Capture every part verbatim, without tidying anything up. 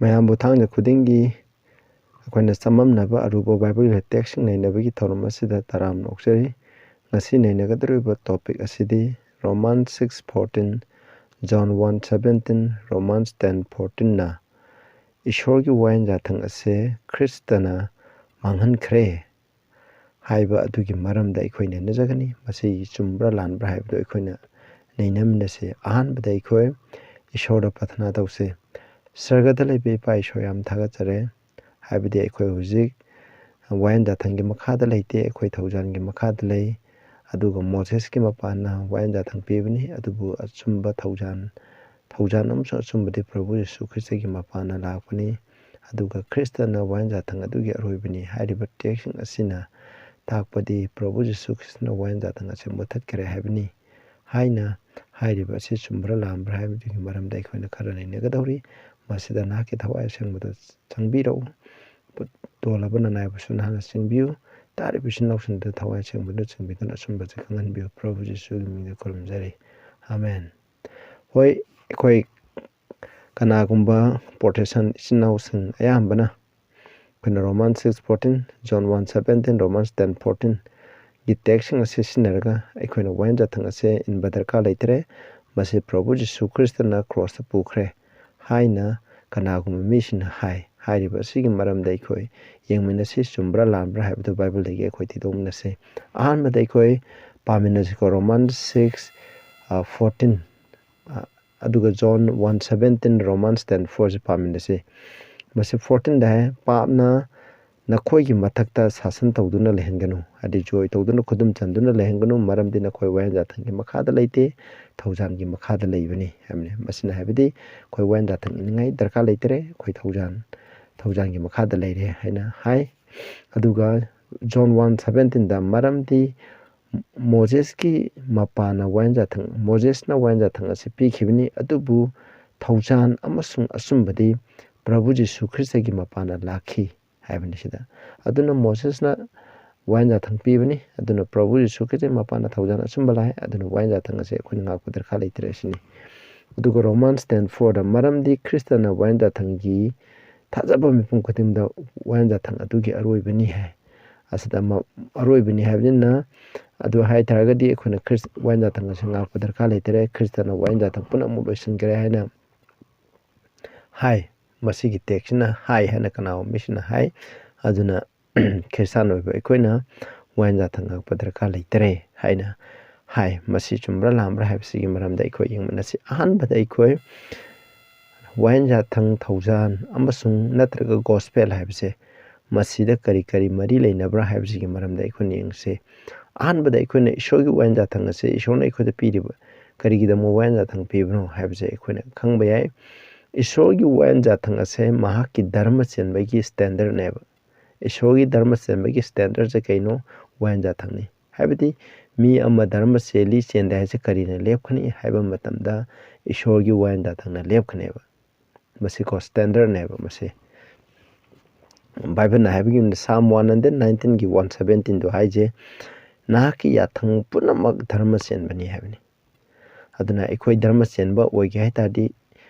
ꯃꯌꯥꯝꯕꯨ ꯊꯥꯡꯖ ꯈꯨꯗꯤꯡꯒꯤ ꯑꯩꯈꯣꯏꯅ ꯆꯃꯝꯅꯕ ꯑꯔꯨꯕ ꯕꯥꯏꯕꯜ ꯇꯦꯛꯁꯁꯤꯡ ꯅꯩꯅꯕꯒꯤ ꯊꯧꯔꯝ ꯑꯁꯤꯗ ꯇꯔꯥꯝꯅ ꯑꯣꯛꯆꯔꯤ꯫ ꯉꯁꯤ ꯅꯩꯅꯒꯗꯧꯔꯤꯕ ꯇꯣꯄꯤꯛ ꯑꯁꯤꯗꯤ Roman six fourteen, John one seventeen, Romans ten ꯐꯣꯔꯇꯤꯟꯅ ꯏꯁꯣꯔꯒꯤ ꯋꯥꯌꯦꯟ ꯌꯥꯊꯪ ꯑꯁꯦ ꯈ꯭ꯔꯤꯁꯇꯅ ꯃꯥꯡꯍꯟꯈ꯭ꯔꯦ ꯍꯥꯏꯕ ꯑꯗꯨꯒꯤ ꯃꯔꯝꯗ ꯑꯩꯈꯣꯏ ꯅꯩꯅꯖꯒꯅꯤ꯫ ꯃꯁꯤ ꯆꯨꯝꯕ꯭ꯔꯥ ꯂꯥꯟꯕ꯭ꯔꯥ ꯍꯥꯏꯕꯗꯨ ꯑꯩꯈꯣꯏꯅ ꯅꯩꯅꯃꯤꯟꯅꯁꯤ꯫ ꯑꯍꯥꯟꯕꯗ ꯑꯩꯈꯣꯏ ꯏꯁꯣꯔꯗ ꯄ꯭ꯔꯊꯅꯥ ꯇꯧꯁꯤ꯫ ꯁꯔꯒꯗ ꯂꯩꯕ ꯏꯄꯥ ꯏꯁꯣꯔ, ꯌꯥꯝ ꯊꯥꯒꯠꯆꯔꯤ꯫ ꯍꯥꯏꯕꯗꯤ ꯑꯩꯈꯣꯏ ꯍꯧꯖꯤꯛ ꯋꯥꯌꯦꯟ ꯌꯥꯊꯪꯒꯤ ꯃꯈꯥꯗ ꯂꯩꯇꯦ, ꯑꯩꯈꯣꯏ ꯊꯧꯖꯥꯟꯒꯤ ꯃꯈꯥꯗ ꯂꯩ꯫ ꯑꯗꯨꯒ ꯃꯣꯁꯦꯁꯀꯤ ꯃꯄꯥꯟꯅ ꯋꯥꯌꯦꯟ ꯌꯥꯊꯪ ꯄꯤꯕꯅꯤ, ꯑꯗꯨꯕꯨ ꯑꯆꯨꯝꯕ ꯊꯧꯖꯥꯟ, ꯊꯧꯖꯥꯟ ꯑꯃꯁꯨꯡ ꯑꯆꯨꯝꯕꯗꯤ ꯄ꯭ꯔꯚꯨ ꯌꯤꯁꯨ ꯈ꯭ꯔꯤꯁꯇꯒꯤ ꯃꯄꯥꯟꯅ ꯂꯥꯛꯄꯅꯤ꯫ ꯑꯗꯨꯒ ꯈ꯭ꯔꯤꯁꯇꯅ ꯋꯥꯌꯦꯟ ꯌꯥꯊꯪ ꯑꯗꯨꯒꯤ ꯑꯔꯣꯏꯕꯅꯤ꯫ ꯍꯥꯏꯔꯤꯕ ꯇꯦꯛꯁꯁꯤꯡ ꯑꯁꯤꯅ ꯇꯥꯛꯄꯗꯤ ꯄ꯭ꯔꯚꯨ ꯖꯤꯁꯨ ꯈ꯭ꯔꯤꯁꯇꯅ ꯋꯥꯌꯦꯟ ꯌꯥꯊꯪ ꯑꯁꯤ ꯃꯨꯠꯊꯠꯈ꯭ꯔꯦ ꯍꯥꯏꯕꯅꯤ꯫ ꯍꯥꯏꯅ ꯍꯥꯏꯔꯤꯕ ꯑꯁꯤ ꯆꯨꯝꯕ꯭ꯔꯥ ꯂꯥꯟꯕ꯭ꯔꯥ ꯍꯥꯏꯕꯗꯨꯒꯤ ꯃꯔꯝꯗ ꯑꯩꯈꯣꯏꯅ ꯈꯔ ꯅꯩꯅꯒꯗꯧꯔꯤ꯫ ꯃꯁꯤꯗ ꯅꯍꯥꯛꯀꯤ ꯊꯋꯥꯏ ꯑꯁꯦꯡꯕꯗ ꯆꯪꯕꯤꯔꯛꯎ꯫ ꯇꯣꯜꯂꯕ ꯅꯅꯥꯏꯕꯨꯁꯨ ꯅꯍꯥꯛꯅ ꯆꯤꯡꯕꯤꯌꯨ꯫ ꯇꯥꯔꯤꯕ ꯏꯆꯤꯟ ꯏꯅꯥꯎꯁꯤꯡꯗ ꯊꯋꯥꯏ ꯑꯁꯦꯡꯕꯗꯨ ꯆꯤꯡꯕꯤꯗꯨꯅ ꯑꯆꯨꯝꯕꯁꯦ ꯈꯪꯍꯟꯕꯤꯌꯨ꯫ ꯄ꯭ꯔꯚꯨ ꯖꯤꯁꯨꯒꯤ ꯃꯤꯡꯗ ꯈꯨꯔꯨꯝꯖꯔꯤ꯫ ꯑꯥꯃꯦꯟ꯫ ꯍꯣꯏ, ꯑꯩꯈꯣꯏ ꯀꯅꯥꯒꯨꯝꯕ ꯄ꯭ꯔꯣꯇꯦꯁꯇꯦꯟ ꯏꯆꯤꯟ ꯏꯅꯥꯎꯁꯤꯡ ꯑꯌꯥꯝꯕꯅ ꯑꯩꯈꯣꯏꯅ Roman six fourteen, John one seventeen, Romans ten ꯐꯣꯔꯇꯤꯟꯒꯤ ꯇꯦꯛꯁꯁꯤꯡ ꯑꯁꯤ ꯁꯤꯖꯤꯟꯅꯔꯒ ꯑꯩꯈꯣꯏꯅ ꯋꯥꯌꯦꯟ ꯌꯥꯊꯪ ꯑꯁꯦ ꯏꯟꯕ ꯗꯔꯀꯥꯔ ꯂꯩꯇ꯭ꯔꯦ, ꯃꯁꯤ ꯄ꯭ꯔꯚꯨ ꯖꯤꯁꯨ ꯈ꯭ꯔꯤꯁꯇꯅ ꯀ꯭ꯔꯣꯁꯇ ꯄꯨꯈ꯭ꯔꯦ ꯍꯥꯏꯅ ꯀꯅꯥꯒꯨꯝꯕ ꯃꯤꯁꯤꯡꯅ ꯍꯥꯏ꯫ ꯍꯥꯏꯔꯤꯕ ꯑꯁꯤꯒꯤ ꯃꯔꯝꯗ ꯑꯩꯈꯣꯏ ꯌꯦꯡꯃꯤꯟꯅꯁꯤ, ꯆꯨꯝꯕ꯭ꯔꯥ ꯂꯥꯟꯕ꯭ꯔꯥ ꯍꯥꯏꯕꯗꯨ ꯕꯥꯏꯕꯜꯗꯒꯤ ꯑꯩꯈꯣꯏ ꯊꯤꯗꯣꯛꯃꯤꯟꯅꯁꯤ꯫ ꯑꯍꯥꯟꯕꯗ ꯑꯩꯈꯣꯏ ꯄꯥꯃꯤꯟꯅꯁꯤꯀꯣ, Roman six, uh, fourteen, uh, ꯑꯗꯨꯒ John one seventeen, Romans ten ꯐꯣꯔꯁꯤ ꯄꯥꯃꯤꯟꯅꯁꯤ꯫ ꯃꯁꯤ ꯐꯣꯔꯇꯤꯟꯗ ꯍꯥꯏ, "ꯄꯥꯞꯅ ꯅꯈꯣꯏꯒꯤ ꯃꯊꯛꯇ ꯁꯥꯁꯟ ꯇꯧꯗꯨꯅ ꯂꯩꯍꯟꯒꯅꯨ", ꯍꯥꯏꯗꯤ ꯖꯣꯏ ꯇꯧꯗꯨꯅ, ꯈꯨꯗꯨꯝ ꯆꯟꯗꯨꯅ ꯂꯩꯍꯟꯒꯅꯨ, ꯃꯔꯝꯗꯤ ꯅꯈꯣꯏ ꯋꯥꯌꯦꯟ ꯌꯥꯊꯪꯒꯤ ꯃꯈꯥꯗ ꯂꯩꯇꯦ, ꯊꯧꯖꯥꯟꯒꯤ ꯃꯈꯥꯗ ꯂꯩꯕꯅꯤ ꯍꯥꯏꯕꯅꯤ꯫ ꯃꯁꯤꯅ ꯍꯥꯏꯕꯗꯤ ꯑꯩꯈꯣꯏ ꯋꯥꯌꯦꯟ ꯌꯥꯊꯪ ꯏꯅꯤꯡꯉꯥꯏ ꯗꯔꯀꯥꯔ ꯂꯩꯇ꯭ꯔꯦ, ꯑꯩꯈꯣꯏ ꯊꯧꯖꯥꯟ, ꯊꯧꯖꯥꯟꯒꯤ ꯃꯈꯥꯗ ꯂꯩꯔꯦ ꯍꯥꯏꯅ ꯍꯥꯏ꯫ ꯑꯗꯨꯒ ꯖꯣꯟ ꯋꯥꯟ ꯁꯕꯦꯟꯇꯤꯟꯗ, "ꯃꯔꯝꯗꯤ ꯃꯣꯖꯦꯁꯀꯤ ꯃꯄꯥꯅ ꯋꯥꯌꯦꯟ ꯌꯥꯊꯪ, ꯃꯣꯖꯦꯁꯅ ꯋꯥꯌꯦꯟ ꯌꯥꯊꯪ ꯑꯁꯤ ꯄꯤꯈꯤꯕꯅꯤ, ꯑꯗꯨꯕꯨ ꯊꯧꯖꯥꯟ ꯑꯃꯁꯨꯡ ꯑꯆꯨꯝꯕꯗꯤ ꯄ꯭ꯔꯚꯨ ꯖꯤꯁꯨ ꯈ꯭ꯔꯤꯁꯇꯒꯤ ꯃꯄꯥꯅ ꯂꯥꯛꯈꯤ" ꯍꯥꯏꯕꯅꯤ꯫ ꯁꯤꯗ ꯑꯗꯨꯅ ꯃꯣꯁꯦꯁꯅ ꯋꯥꯌꯦꯟ ꯌꯥꯊꯪ ꯄꯤꯕꯅꯤ, ꯑꯗꯨꯅ ꯄ꯭ꯔꯚꯨ ꯖꯤꯁꯨ ꯈ꯭ꯔꯤꯁꯇꯒꯤ ꯃꯄꯥꯅ ꯊꯧꯖꯥꯟ ꯑꯆꯨꯝꯕ ꯂꯥꯛꯑꯦ, ꯑꯗꯨꯅ ꯋꯥꯌꯦꯟ ꯌꯥꯊꯪ ꯑꯁꯦ ꯑꯩꯈꯣꯏꯅ ꯉꯥꯛꯄ ꯗꯔꯀꯥꯔ ꯂꯩꯇ꯭ꯔꯦ ꯁꯤꯅꯤ꯫ ꯑꯗꯨꯒ Romans ten fourꯗ, "ꯃꯔꯝꯗꯤ ꯈ꯭ꯔꯤꯁꯇꯅ ꯋꯥꯌꯦꯟ ꯖꯥꯊꯪꯒꯤ ꯊꯥꯖꯕ ꯃꯤꯄꯨꯝ ꯈꯨꯗꯤꯡꯗ ꯋꯥꯌꯦꯟ ꯖꯥꯊꯪ ꯑꯗꯨꯒꯤ ꯑꯔꯣꯏꯕꯅꯤ" ꯍꯥꯏ꯫ ꯑꯁꯤꯗ ꯑꯃ ꯑꯔꯣꯏꯕꯅꯤ ꯍꯥꯏꯕꯅꯤꯅ, ꯑꯗꯨ ꯍꯥꯏ ꯇꯥꯔꯒꯗꯤ ꯑꯩꯈꯣꯏꯅ ꯈ꯭ꯔꯤꯁ-, ꯋꯥꯌꯦꯟ ꯖꯥꯊꯪ ꯑꯁꯤ ꯉꯥꯛꯄ ꯗꯔꯀꯥꯔ ꯂꯩꯇꯔꯦ, ꯈ꯭ꯔꯤꯁꯇꯅ ꯋꯥꯌꯦꯟ ꯖꯥꯊꯪ ꯄꯨꯝꯅꯃꯛ ꯂꯣꯏꯁꯤꯟꯈ꯭ꯔꯦ ꯍꯥꯏꯅ ꯍꯥꯏ꯫ ꯃꯁꯤꯒꯤ ꯇꯦꯛꯁꯁꯤꯅ ꯍꯥꯏ ꯍꯥꯏꯅ ꯀꯅꯥꯒꯨꯝꯕ ꯃꯤꯁꯤꯡꯅ ꯍꯥꯏ꯫ ꯑꯗꯨꯅ ꯈ꯭ꯔꯤꯁꯇꯥꯟ ꯑꯣꯏꯕ ꯑꯩꯈꯣꯏꯅ ꯋꯥꯌꯦꯟ ꯖꯥꯊꯪ ꯉꯥꯛꯄ ꯗꯔꯀꯥꯔ ꯂꯩꯇꯔꯦ ꯍꯥꯏꯅ ꯍꯥꯏ꯫ ꯃꯁꯤ ꯆꯨꯝꯕ꯭ꯔꯥ ꯂꯥꯟꯕ꯭ꯔꯥ ꯍꯥꯏꯕꯁꯤꯒꯤ ꯃꯔꯝꯗ ꯑꯩꯈꯣꯏ ꯌꯦꯡꯃꯤꯟꯅꯁꯤ꯫ ꯑꯍꯥꯟꯕꯗ ꯑꯩꯈꯣꯏ ꯋꯥꯌꯦꯟ ꯖꯥꯊꯪ, ꯊꯧꯖꯥꯜ ꯑꯃꯁꯨꯡ ꯅꯠꯇ꯭ꯔꯒ gospel ꯍꯥꯏꯕꯁꯦ, ꯃꯁꯤꯗ ꯀꯔꯤ ꯀꯔꯤ ꯃꯔꯤ ꯂꯩꯅꯕ꯭ꯔꯥ ꯍꯥꯏꯕꯁꯤꯒꯤ ꯃꯔꯝꯗ ꯑꯩꯈꯣꯏꯅ ꯌꯦꯡꯁꯤ꯫ ꯑꯍꯥꯟꯕꯗ ꯑꯩꯈꯣꯏꯅ ꯏꯁꯣꯔꯒꯤ ꯋꯥꯌꯦꯟ ꯖꯥꯊꯪ ꯑꯁꯦ ꯏꯁꯣꯔꯅ ꯑꯩꯈꯣꯏꯗ ꯄꯤꯔꯤꯕ, ꯀꯔꯤꯒꯤꯗꯃꯛ ꯋꯥꯌꯦꯟ ꯖꯥꯊꯪ ꯄꯤꯕꯅꯣ ꯍꯥꯏꯕꯁꯦ ꯑꯩꯈꯣꯏꯅ ꯈꯪꯕ ꯌꯥꯏ꯫ ꯏꯁꯣꯔꯒꯤ ꯋꯥꯌꯦꯟ ꯖꯥꯊꯪ ꯑꯁꯦ ꯃꯍꯥꯛꯀꯤ ꯙꯔꯃ ꯆꯦꯟꯕꯒꯤ standardꯅꯦꯕ꯫ ꯏꯁꯣꯔꯒꯤ ꯙꯔꯃ ꯆꯦꯟꯕꯒꯤ standardꯁꯦ ꯀꯩꯅꯣ? ꯋꯥꯌꯦꯟ ꯖꯥꯊꯪꯅꯤ꯫ ꯍꯥꯏꯕꯗꯤ ꯃꯤ ꯑꯃ ꯙꯔꯃ ꯆꯦꯜꯂꯤ ꯆꯦꯟꯗꯦ ꯍꯥꯏꯁꯦ ꯀꯔꯤꯅ ꯂꯦꯞꯀꯅꯤ ꯍꯥꯏꯕ ꯃꯇꯝꯗ, ꯏꯁꯣꯔꯒꯤ ꯋꯥꯌꯦꯟ ꯖꯥꯊꯪꯅ ꯂꯦꯞꯀꯅꯦꯕ꯫ ꯃꯁꯤꯀꯣ standardꯅꯦꯕ ꯃꯁꯤ꯫ ꯕꯥꯏꯕꯜꯅ ꯍꯥꯏꯕꯒꯤ Psalm one hundred nineteenꯒꯤ one seventeenꯗꯣ ꯍꯥꯏꯁꯦ, "ꯅꯍꯥꯛꯀꯤ ꯌꯥꯊꯪ ꯄꯨꯝꯅꯃꯛ ꯙꯔꯃ ꯆꯦꯟꯕꯅꯤ" ꯍꯥꯏꯕꯅꯤ꯫ ꯑꯗꯨꯅ ꯑꯩꯈꯣꯏ ꯙꯔꯃ ꯆꯦꯟꯕ ꯑꯣꯏꯒꯦ ꯍꯥꯏ ꯇꯥꯔꯗꯤ,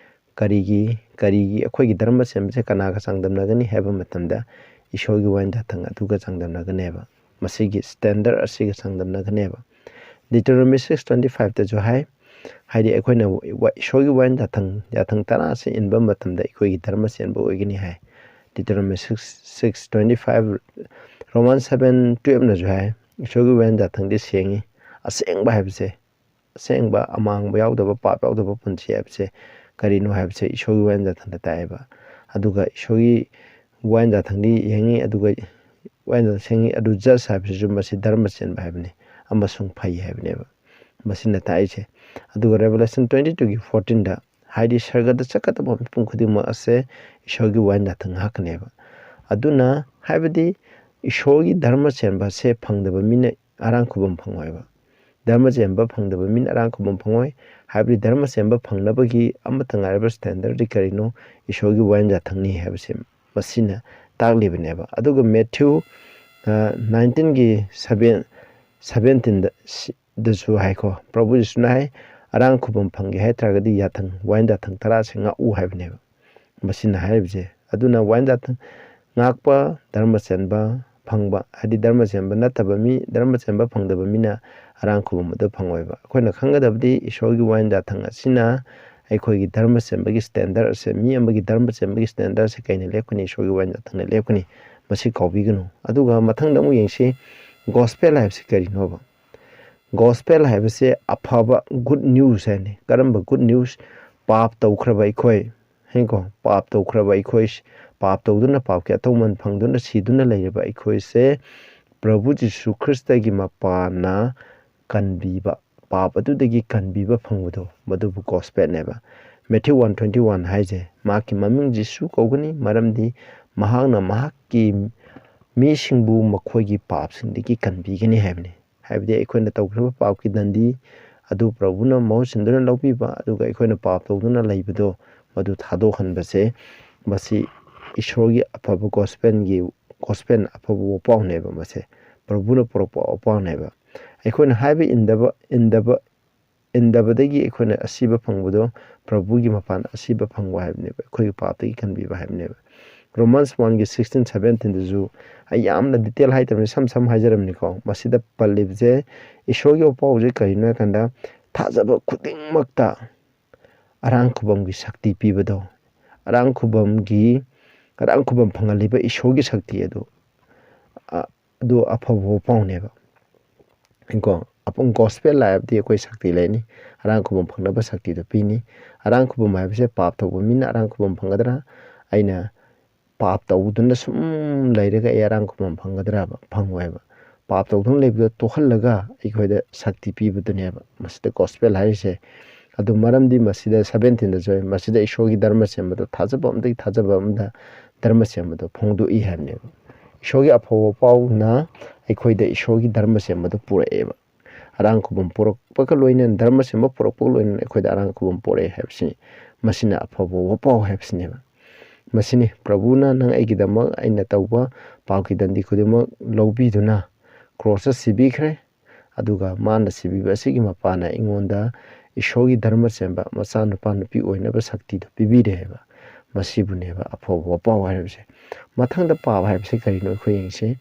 ꯀꯔꯤꯒꯤ, ꯀꯔꯤꯒꯤ ꯑꯩꯈꯣꯏꯒꯤ ꯙꯔꯃ ꯆꯦꯟꯕꯁꯦ ꯀꯅꯥꯒ ꯆꯥꯡꯗꯝꯅꯒꯅꯤ ꯍꯥꯏꯕ ꯃꯇꯝꯗ, ꯏꯁꯣꯔꯒꯤ ꯋꯥꯌꯦꯟ ꯖꯥꯊꯪ ꯑꯗꯨꯒ ꯆꯥꯡꯗꯝꯅꯒꯅꯦꯕ꯫ ꯃꯁꯤꯒꯤ standard ꯑꯁꯤꯒ ꯆꯥꯡꯗꯝꯅꯒꯅꯦꯕ꯫ Deuteronomy six twenty fiveꯇꯁꯨ ꯍꯥꯏ, ꯍꯥꯏꯗꯤ ꯑꯩꯈꯣꯏꯅ ꯋꯥ-, ꯏꯁꯣꯔꯒꯤ ꯋꯥꯌꯦꯟ ꯖꯥꯊꯪ, ꯌꯥꯊꯪ ꯇꯔꯥ ꯑꯁꯤ ꯏꯟꯕ ꯃꯇꯝꯗ ꯑꯩꯈꯣꯏꯒꯤ ꯙꯔꯃ ꯆꯦꯟꯕ ꯑꯣꯏꯒꯅꯤ ꯍꯥꯏ꯫ Deuteronomy six, six twenty five, Romans seven twelveꯅꯁꯨ ꯍꯥꯏ, ꯏꯁꯣꯔꯒꯤ ꯋꯥꯌꯦꯟ ꯖꯥꯊꯪꯗꯤ ꯁꯦꯡꯉꯤ꯫ ꯑꯁꯦꯡꯕ ꯍꯥꯏꯕꯁꯦ, ꯑꯁꯦꯡꯕ ꯑꯃꯥꯡꯕ ꯌꯥꯎꯗꯕ, ꯄꯥꯞ ꯌꯥꯎꯗꯕ ꯄꯨꯟꯁꯤ ꯍꯥꯏꯕꯁꯦ ꯀꯔꯤꯅꯣ ꯍꯥꯏꯕꯁꯦ ꯏꯁꯣꯔꯒꯤ ꯋꯥꯌꯦꯟ ꯖꯥꯊꯪꯗ ꯇꯥꯛꯑꯦꯕ꯫ ꯑꯗꯨꯒ ꯏꯁꯣꯔꯒꯤ ꯋꯥꯌꯦꯟ ꯖꯥꯊꯪꯗꯤ ꯌꯦꯡꯉꯤ, ꯑꯗꯨꯒ ꯋꯥꯌꯦꯟ ꯖꯥꯊꯪ ꯁꯦꯡꯉꯤ, ꯑꯗꯨ just ꯍꯥꯏꯕꯁꯤꯁꯨ ꯃꯁꯤ ꯙꯔꯃ ꯆꯦꯟꯕ ꯍꯥꯏꯕꯅꯤ ꯑꯃꯁꯨꯡ ꯐꯩ ꯍꯥꯏꯕꯅꯦꯕ ꯃꯁꯤꯅ ꯇꯥꯛꯏꯁꯦ꯫ ꯑꯗꯨꯒ Revelation twenty twoꯒꯤ fourteenꯗ, ꯍꯥꯏꯗꯤ ꯁꯔꯒꯗ ꯆꯠꯀꯗꯕ ꯃꯤꯄꯨꯝ ꯈꯨꯗꯤꯡꯃꯛ ꯑꯁꯦ ꯏꯁꯣꯔꯒꯤ ꯋꯥꯌꯦꯟ ꯖꯥꯊꯪ ꯉꯥꯛꯀꯅꯦꯕ꯫ ꯑꯗꯨꯅ ꯍꯥꯏꯕꯗꯤ ꯏꯁꯣꯔꯒꯤ ꯙꯔꯃ ꯆꯦꯟꯕ ꯑꯁꯦ ꯐꯪꯗꯕ ꯃꯤꯅ ꯑꯔꯥꯡ ꯈꯨꯕꯝ ꯐꯪꯉꯣꯏꯕ꯫ ꯙꯔꯃ ꯆꯦꯟꯕ ꯐꯪꯗꯕ ꯃꯤꯅ ꯑꯔꯥꯡ ꯈꯨꯕꯝ ꯐꯪꯉꯣꯏ꯫ ꯍꯥꯏꯕꯗꯤ ꯙꯔꯃ ꯆꯦꯟꯕ ꯐꯪꯅꯕꯒꯤ ꯑꯃꯠꯇ ꯉꯥꯏꯔꯕ standardꯗꯤ ꯀꯔꯤꯅꯣ? ꯏꯁꯣꯔꯒꯤ ꯋꯥꯌꯦꯟ ꯖꯥꯊꯪꯅꯤ ꯍꯥꯏꯕꯁꯦ ꯃꯁꯤꯅ ꯇꯥꯛꯂꯤꯕꯅꯦꯕ꯫ ꯑꯗꯨꯒ Matthew, ꯑ, nineteenꯒꯤ seven, seventeenꯗ, ꯁꯤ-, ꯗꯁꯨ ꯍꯥꯏꯀꯣ, ꯄ꯭ꯔꯚꯨ ꯖꯤꯁꯨꯅ ꯍꯥꯏ, ꯑꯔꯥꯡ ꯈꯨꯕꯝ ꯐꯪꯒꯦ ꯍꯥꯏ ꯇꯥꯔꯒꯗꯤ ꯌꯥꯊꯪ, ꯋꯥꯌꯦꯟ ꯌꯥꯊꯪ ꯇꯔꯥꯁꯦ ꯉꯥꯛꯎ ꯍꯥꯏꯕꯅꯦꯕ ꯃꯁꯤꯅ ꯍꯥꯏꯔꯤꯕꯁꯦ꯫ ꯑꯗꯨꯅ ꯋꯥꯌꯦꯟ ꯌꯥꯊꯪ ꯉꯥꯛꯄ, ꯙꯔꯃ ꯆꯦꯟꯕ ꯐꯪꯕ, ꯍꯥꯏꯗꯤ ꯙꯔꯃ ꯆꯦꯟꯕ ꯅꯠꯇꯕ ꯃꯤ, ꯙꯔꯃ ꯆꯦꯟꯕ ꯐꯪꯗꯕ ꯃꯤꯅ ꯑꯔꯥꯡ ꯈꯨꯕꯝ ꯑꯗꯨ ꯐꯪꯉꯣꯏꯕ꯫ ꯑꯩꯈꯣꯏꯅ ꯈꯪꯒꯗꯕꯗꯤ ꯏꯁꯣꯔꯒꯤ ꯋꯥꯌꯦꯟ ꯌꯥꯊꯪ ꯑꯁꯤꯅ ꯑꯩꯈꯣꯏꯒꯤ ꯙꯔꯃ ꯆꯦꯟꯕꯒꯤ ꯁ꯭ꯇꯦꯟꯗꯔꯠ ꯑꯁꯦ, ꯃꯤ ꯑꯃꯒꯤ ꯙꯔꯃ ꯆꯦꯟꯕꯒꯤ ꯁ꯭ꯇꯦꯟꯗꯔꯠ ꯑꯁꯦ ꯀꯩꯅ ꯂꯦꯞꯀꯅꯤ? ꯏꯁꯣꯔꯒꯤ ꯋꯥꯌꯦꯟ ꯌꯥꯊꯪꯅ ꯂꯦꯞꯀꯅꯤ꯫ ꯃꯁꯤ ꯀꯥꯎꯕꯤꯒꯅꯨ꯫ ꯑꯗꯨꯒ ꯃꯊꯪꯗ ꯑꯃꯨꯛ ꯌꯦꯡꯁꯤ, ꯒꯣꯁꯄꯦꯜ ꯍꯥꯏꯕꯁꯤ ꯀꯔꯤꯅꯣꯕ? ꯒꯣꯁꯄꯦꯜ ꯍꯥꯏꯕꯁꯦ ꯑꯐꯕ, ꯒꯨꯗ ꯅ꯭ꯌꯨꯁ ꯍꯥꯏꯅꯤ꯫ ꯀꯔꯝꯕ ꯒꯨꯗ ꯅ꯭ꯌꯨꯁ? ꯄꯥꯞ ꯇꯧꯈ꯭ꯔꯕ ꯑꯩꯈꯣꯏ, ꯍꯦꯡꯀꯣ, ꯄꯥꯞ ꯇꯧꯈ꯭ꯔꯕ ꯑꯩꯈꯣꯏ, ꯄꯥꯞ ꯇꯧꯗꯨꯅ ꯄꯥꯞꯀꯤ ꯑꯇꯧꯃꯟ ꯐꯪꯗꯨꯅ ꯁꯤꯗꯨꯅ ꯂꯩꯔꯤꯕ ꯑꯩꯈꯣꯏꯁꯦ ꯄ꯭ꯔꯚꯨ ꯖꯤꯁꯨ ꯈ꯭ꯔꯤꯁꯇꯒꯤ ꯃꯄꯥꯅ ꯀꯟꯕꯤꯕ, ꯄꯥꯞ ꯑꯗꯨꯗꯒꯤ ꯀꯟꯕꯤꯕ ꯐꯪꯕꯗꯣ, ꯃꯗꯨꯕꯨ ꯒꯣꯁꯄꯦꯜꯅꯦꯕ꯫ ꯃꯦꯊ꯭ꯌꯨ ꯋꯥꯟ ꯇ꯭ꯋꯦꯟꯇꯤ ꯋꯥꯟ ꯍꯥꯏꯁꯦ, ꯃꯍꯥꯛꯀꯤ ꯃꯃꯤꯡ ꯖꯤꯁꯨ ꯀꯧꯒꯅꯤ, ꯃꯔꯝꯗꯤ ꯃꯍꯥꯛꯅ ꯃꯍꯥꯛꯀꯤ ꯃꯤꯁꯤꯡꯕꯨ ꯃꯈꯣꯏꯒꯤ ꯄꯥꯞꯁꯤꯡꯗꯒꯤ ꯀꯟꯕꯤꯒꯅꯤ ꯍꯥꯏꯕꯅꯤ꯫ ꯍꯥꯏꯕꯗꯤ ꯑꯩꯈꯣꯏꯅ ꯇꯧꯈ꯭ꯔꯤꯕ ꯄꯥꯞꯀꯤ ꯗꯟꯗꯤ ꯑꯗꯨ ꯄ꯭ꯔꯚꯨꯅ ꯃꯍꯨꯠ ꯁꯤꯟꯗꯨꯅ ꯂꯧꯕꯤꯕ, ꯑꯗꯨꯒ ꯑꯩꯈꯣꯏꯅ ꯄꯥꯞ ꯇꯧꯗꯨꯅ ꯂꯩꯕꯗꯣ ꯃꯗꯨ ꯊꯥꯗꯣꯛꯍꯟꯕꯁꯦ, ꯃꯁꯤ ꯏꯁꯣꯔꯒꯤ ꯑꯐꯕ ꯒꯣꯁꯄꯦꯜꯒꯤ, ꯒꯣꯁꯄꯦꯜ ꯑꯐꯕ ꯋꯥꯄꯥꯎꯅꯦꯕ ꯃꯁꯦ꯫ ꯄ꯭ꯔꯚꯨꯅ ꯄꯨꯔꯛꯄ ꯋꯥꯄꯥꯎꯅꯦꯕ꯫ ꯑꯩꯈꯣꯏꯅ ꯍꯥꯏꯕ ꯏꯟꯗꯕ, ꯏꯟꯗꯕ, ꯏꯟꯗꯕꯗꯒꯤ ꯑꯩꯈꯣꯏꯅ ꯑꯁꯤꯕ ꯐꯪꯕꯗꯣ ꯄ꯭ꯔꯚꯨꯒꯤ ꯃꯄꯥꯟ ꯑꯁꯤꯕ ꯐꯪꯕ ꯍꯥꯏꯕꯅꯦꯕ, ꯑꯩꯈꯣꯏꯒꯤ ꯄꯥꯞꯇꯒꯤ ꯀꯟꯕꯤꯕ ꯍꯥꯏꯕꯅꯦꯕ꯫ ꯔꯣꯃꯥꯟꯁ ꯋꯥꯟꯒꯤ ꯁꯤꯛꯁꯇꯤꯟ ꯁꯕꯦꯟꯇꯤꯟꯗꯁꯨ ꯑꯩ ꯌꯥꯝꯅ ꯗꯤꯇꯦꯜ ꯍꯥꯏꯇꯕꯅꯤ, ꯁꯝ ꯁꯝ ꯍꯥꯏꯖꯔꯝꯅꯤꯀꯣ꯫ ꯃꯁꯤꯗ ꯄꯜꯂꯤꯕꯁꯦ ꯏꯁꯣꯔꯒꯤ ꯋꯥꯄꯥꯎꯁꯦ ꯀꯔꯤꯅꯣ ꯍꯥꯏ ꯀꯥꯟꯗ, ꯊꯥꯖꯕ ꯈꯨꯗꯤꯡꯃꯛꯇ ꯑꯔꯥꯡ ꯈꯨꯕꯝꯒꯤ ꯁꯛꯇꯤ ꯄꯤꯕꯗꯣ, ꯑꯔꯥꯡ ꯈꯨꯕꯝꯒꯤ, ꯑꯔꯥꯡ ꯈꯨꯕꯝ ꯐꯪꯍꯜꯂꯤꯕ ꯏꯁꯣꯔꯒꯤ ꯁꯛꯇꯤ ꯑꯗꯨ, ꯑ, ꯑꯗꯨ ꯑꯐꯕ ꯋꯥꯄꯥꯎꯅꯦꯕ꯫ ꯀꯣ, ꯑꯄꯨꯡ ꯒꯣꯁꯄꯦꯜ ꯍꯥꯏꯕꯗꯤ ꯑꯩꯈꯣꯏ ꯁꯛꯇꯤ ꯂꯩꯅꯤ, ꯑꯔꯥꯡ ꯈꯨꯕꯝ ꯐꯪꯅꯕ ꯁꯛꯇꯤꯗꯨ ꯄꯤꯅꯤ꯫ ꯑꯔꯥꯡ ꯈꯨꯕꯝ ꯍꯥꯏꯕꯁꯦ ꯄꯥꯞ ꯇꯧꯕ ꯃꯤꯅ ꯑꯔꯥꯡ ꯈꯨꯕꯝ ꯐꯪꯒꯗ꯭ꯔꯥ? ꯑꯩꯅ ꯄꯥꯞ ꯇꯧꯗꯨꯅ ꯁꯨꯝ ꯂꯩꯔꯒ ꯑꯩ ꯑꯔꯥꯡ ꯈꯨꯕꯝ ꯐꯪꯒꯗ꯭ꯔꯕ? ꯐꯪꯉꯣꯏꯕ꯫ ꯄꯥꯞ ꯇꯧꯗꯨꯅ ꯂꯩꯕꯗꯣ ꯇꯣꯛꯍꯜꯂꯒ ꯑꯩꯈꯣꯏꯗ ꯁꯛꯇꯤ ꯄꯤꯕꯗꯨꯅꯦꯕ ꯃꯁꯤꯗ ꯒꯣꯁꯄꯦꯜ ꯍꯥꯏꯔꯤꯁꯦ꯫ ꯑꯗꯨ ꯃꯔꯝꯗꯤ ꯃꯁꯤꯗ ꯁꯕꯦꯟꯇꯤꯟꯗꯁꯨ ꯍꯥꯏ, ꯃꯁꯤꯗ ꯏꯁꯣꯔꯒꯤ ꯙꯔꯃ ꯁꯦꯝꯕꯗꯣ ꯊꯥꯖꯕ ꯑꯃꯗꯒꯤ ꯊꯥꯖꯕ ꯑꯃꯗ ꯙꯔꯃ ꯁꯦꯝꯕꯗꯣ ꯐꯣꯡꯗꯣꯛꯏ ꯍꯥꯏꯕꯅꯦꯕ꯫ ꯏꯁꯣꯔꯒꯤ ꯑꯐꯕ ꯄꯥꯎꯅ ꯑꯩꯈꯣꯏꯗ ꯏꯁꯣꯔꯒꯤ ꯙꯔꯃ ꯁꯦꯝꯕꯗꯣ ꯄꯨꯔꯛꯑꯦꯕ꯫ ꯑꯔꯥꯡ ꯈꯨꯕꯝ ꯄꯨꯔꯛꯄꯒ ꯂꯣꯏꯅꯅ, ꯙꯔꯃ ꯁꯦꯝꯕ ꯄꯨꯔꯛꯄꯒ ꯂꯣꯏꯅꯅ ꯑꯩꯈꯣꯏꯗ ꯑꯔꯥꯡ ꯈꯨꯕꯝ ꯄꯨꯔꯛꯑꯦ ꯍꯥꯏꯕꯁꯤꯅꯤ꯫ ꯃꯁꯤꯅ ꯑꯐꯕ ꯋꯥꯄꯥꯎ ꯍꯥꯏꯕꯁꯤꯅꯦꯕ꯫ ꯃꯁꯤꯅꯤ, ꯄ꯭ꯔꯚꯨꯅ ꯅꯪ ꯑꯩꯒꯤꯗꯃꯛ ꯑꯩꯅ ꯇꯧꯕ ꯄꯥꯞꯀꯤ ꯗꯟꯗꯤ ꯈꯨꯗꯤꯡꯃꯛ ꯂꯧꯕꯤꯗꯨꯅ ꯀ꯭ꯔꯣꯁꯇ ꯁꯤꯕꯤꯈ꯭ꯔꯦ꯫ ꯑꯗꯨꯒ ꯃꯥꯅ ꯁꯤꯕꯤꯕ ꯑꯁꯤꯒꯤ ꯃꯄꯥꯅ ꯑꯩꯉꯣꯟꯗ ꯏꯁꯣꯔꯒꯤ ꯙꯔꯃ ꯆꯦꯟꯕ ꯃꯆꯥꯅꯨꯄꯥ ꯅꯨꯄꯤ ꯑꯣꯏꯅꯕ ꯁꯛꯇꯤꯗꯣ ꯄꯤꯕꯤꯔꯦ ꯍꯥꯏꯕ꯫ ꯃꯁꯤꯕꯨꯅꯦꯕ ꯑꯐꯕ ꯋꯥꯄꯥꯎ ꯍꯥꯏꯔꯤꯕꯁꯦ꯫ ꯃꯊꯪꯗ ꯄꯥꯕ ꯍꯥꯏꯕꯁꯦ ꯀꯔꯤꯅꯣ ꯑꯩꯈꯣꯏ ꯌꯦꯡꯁꯤ꯫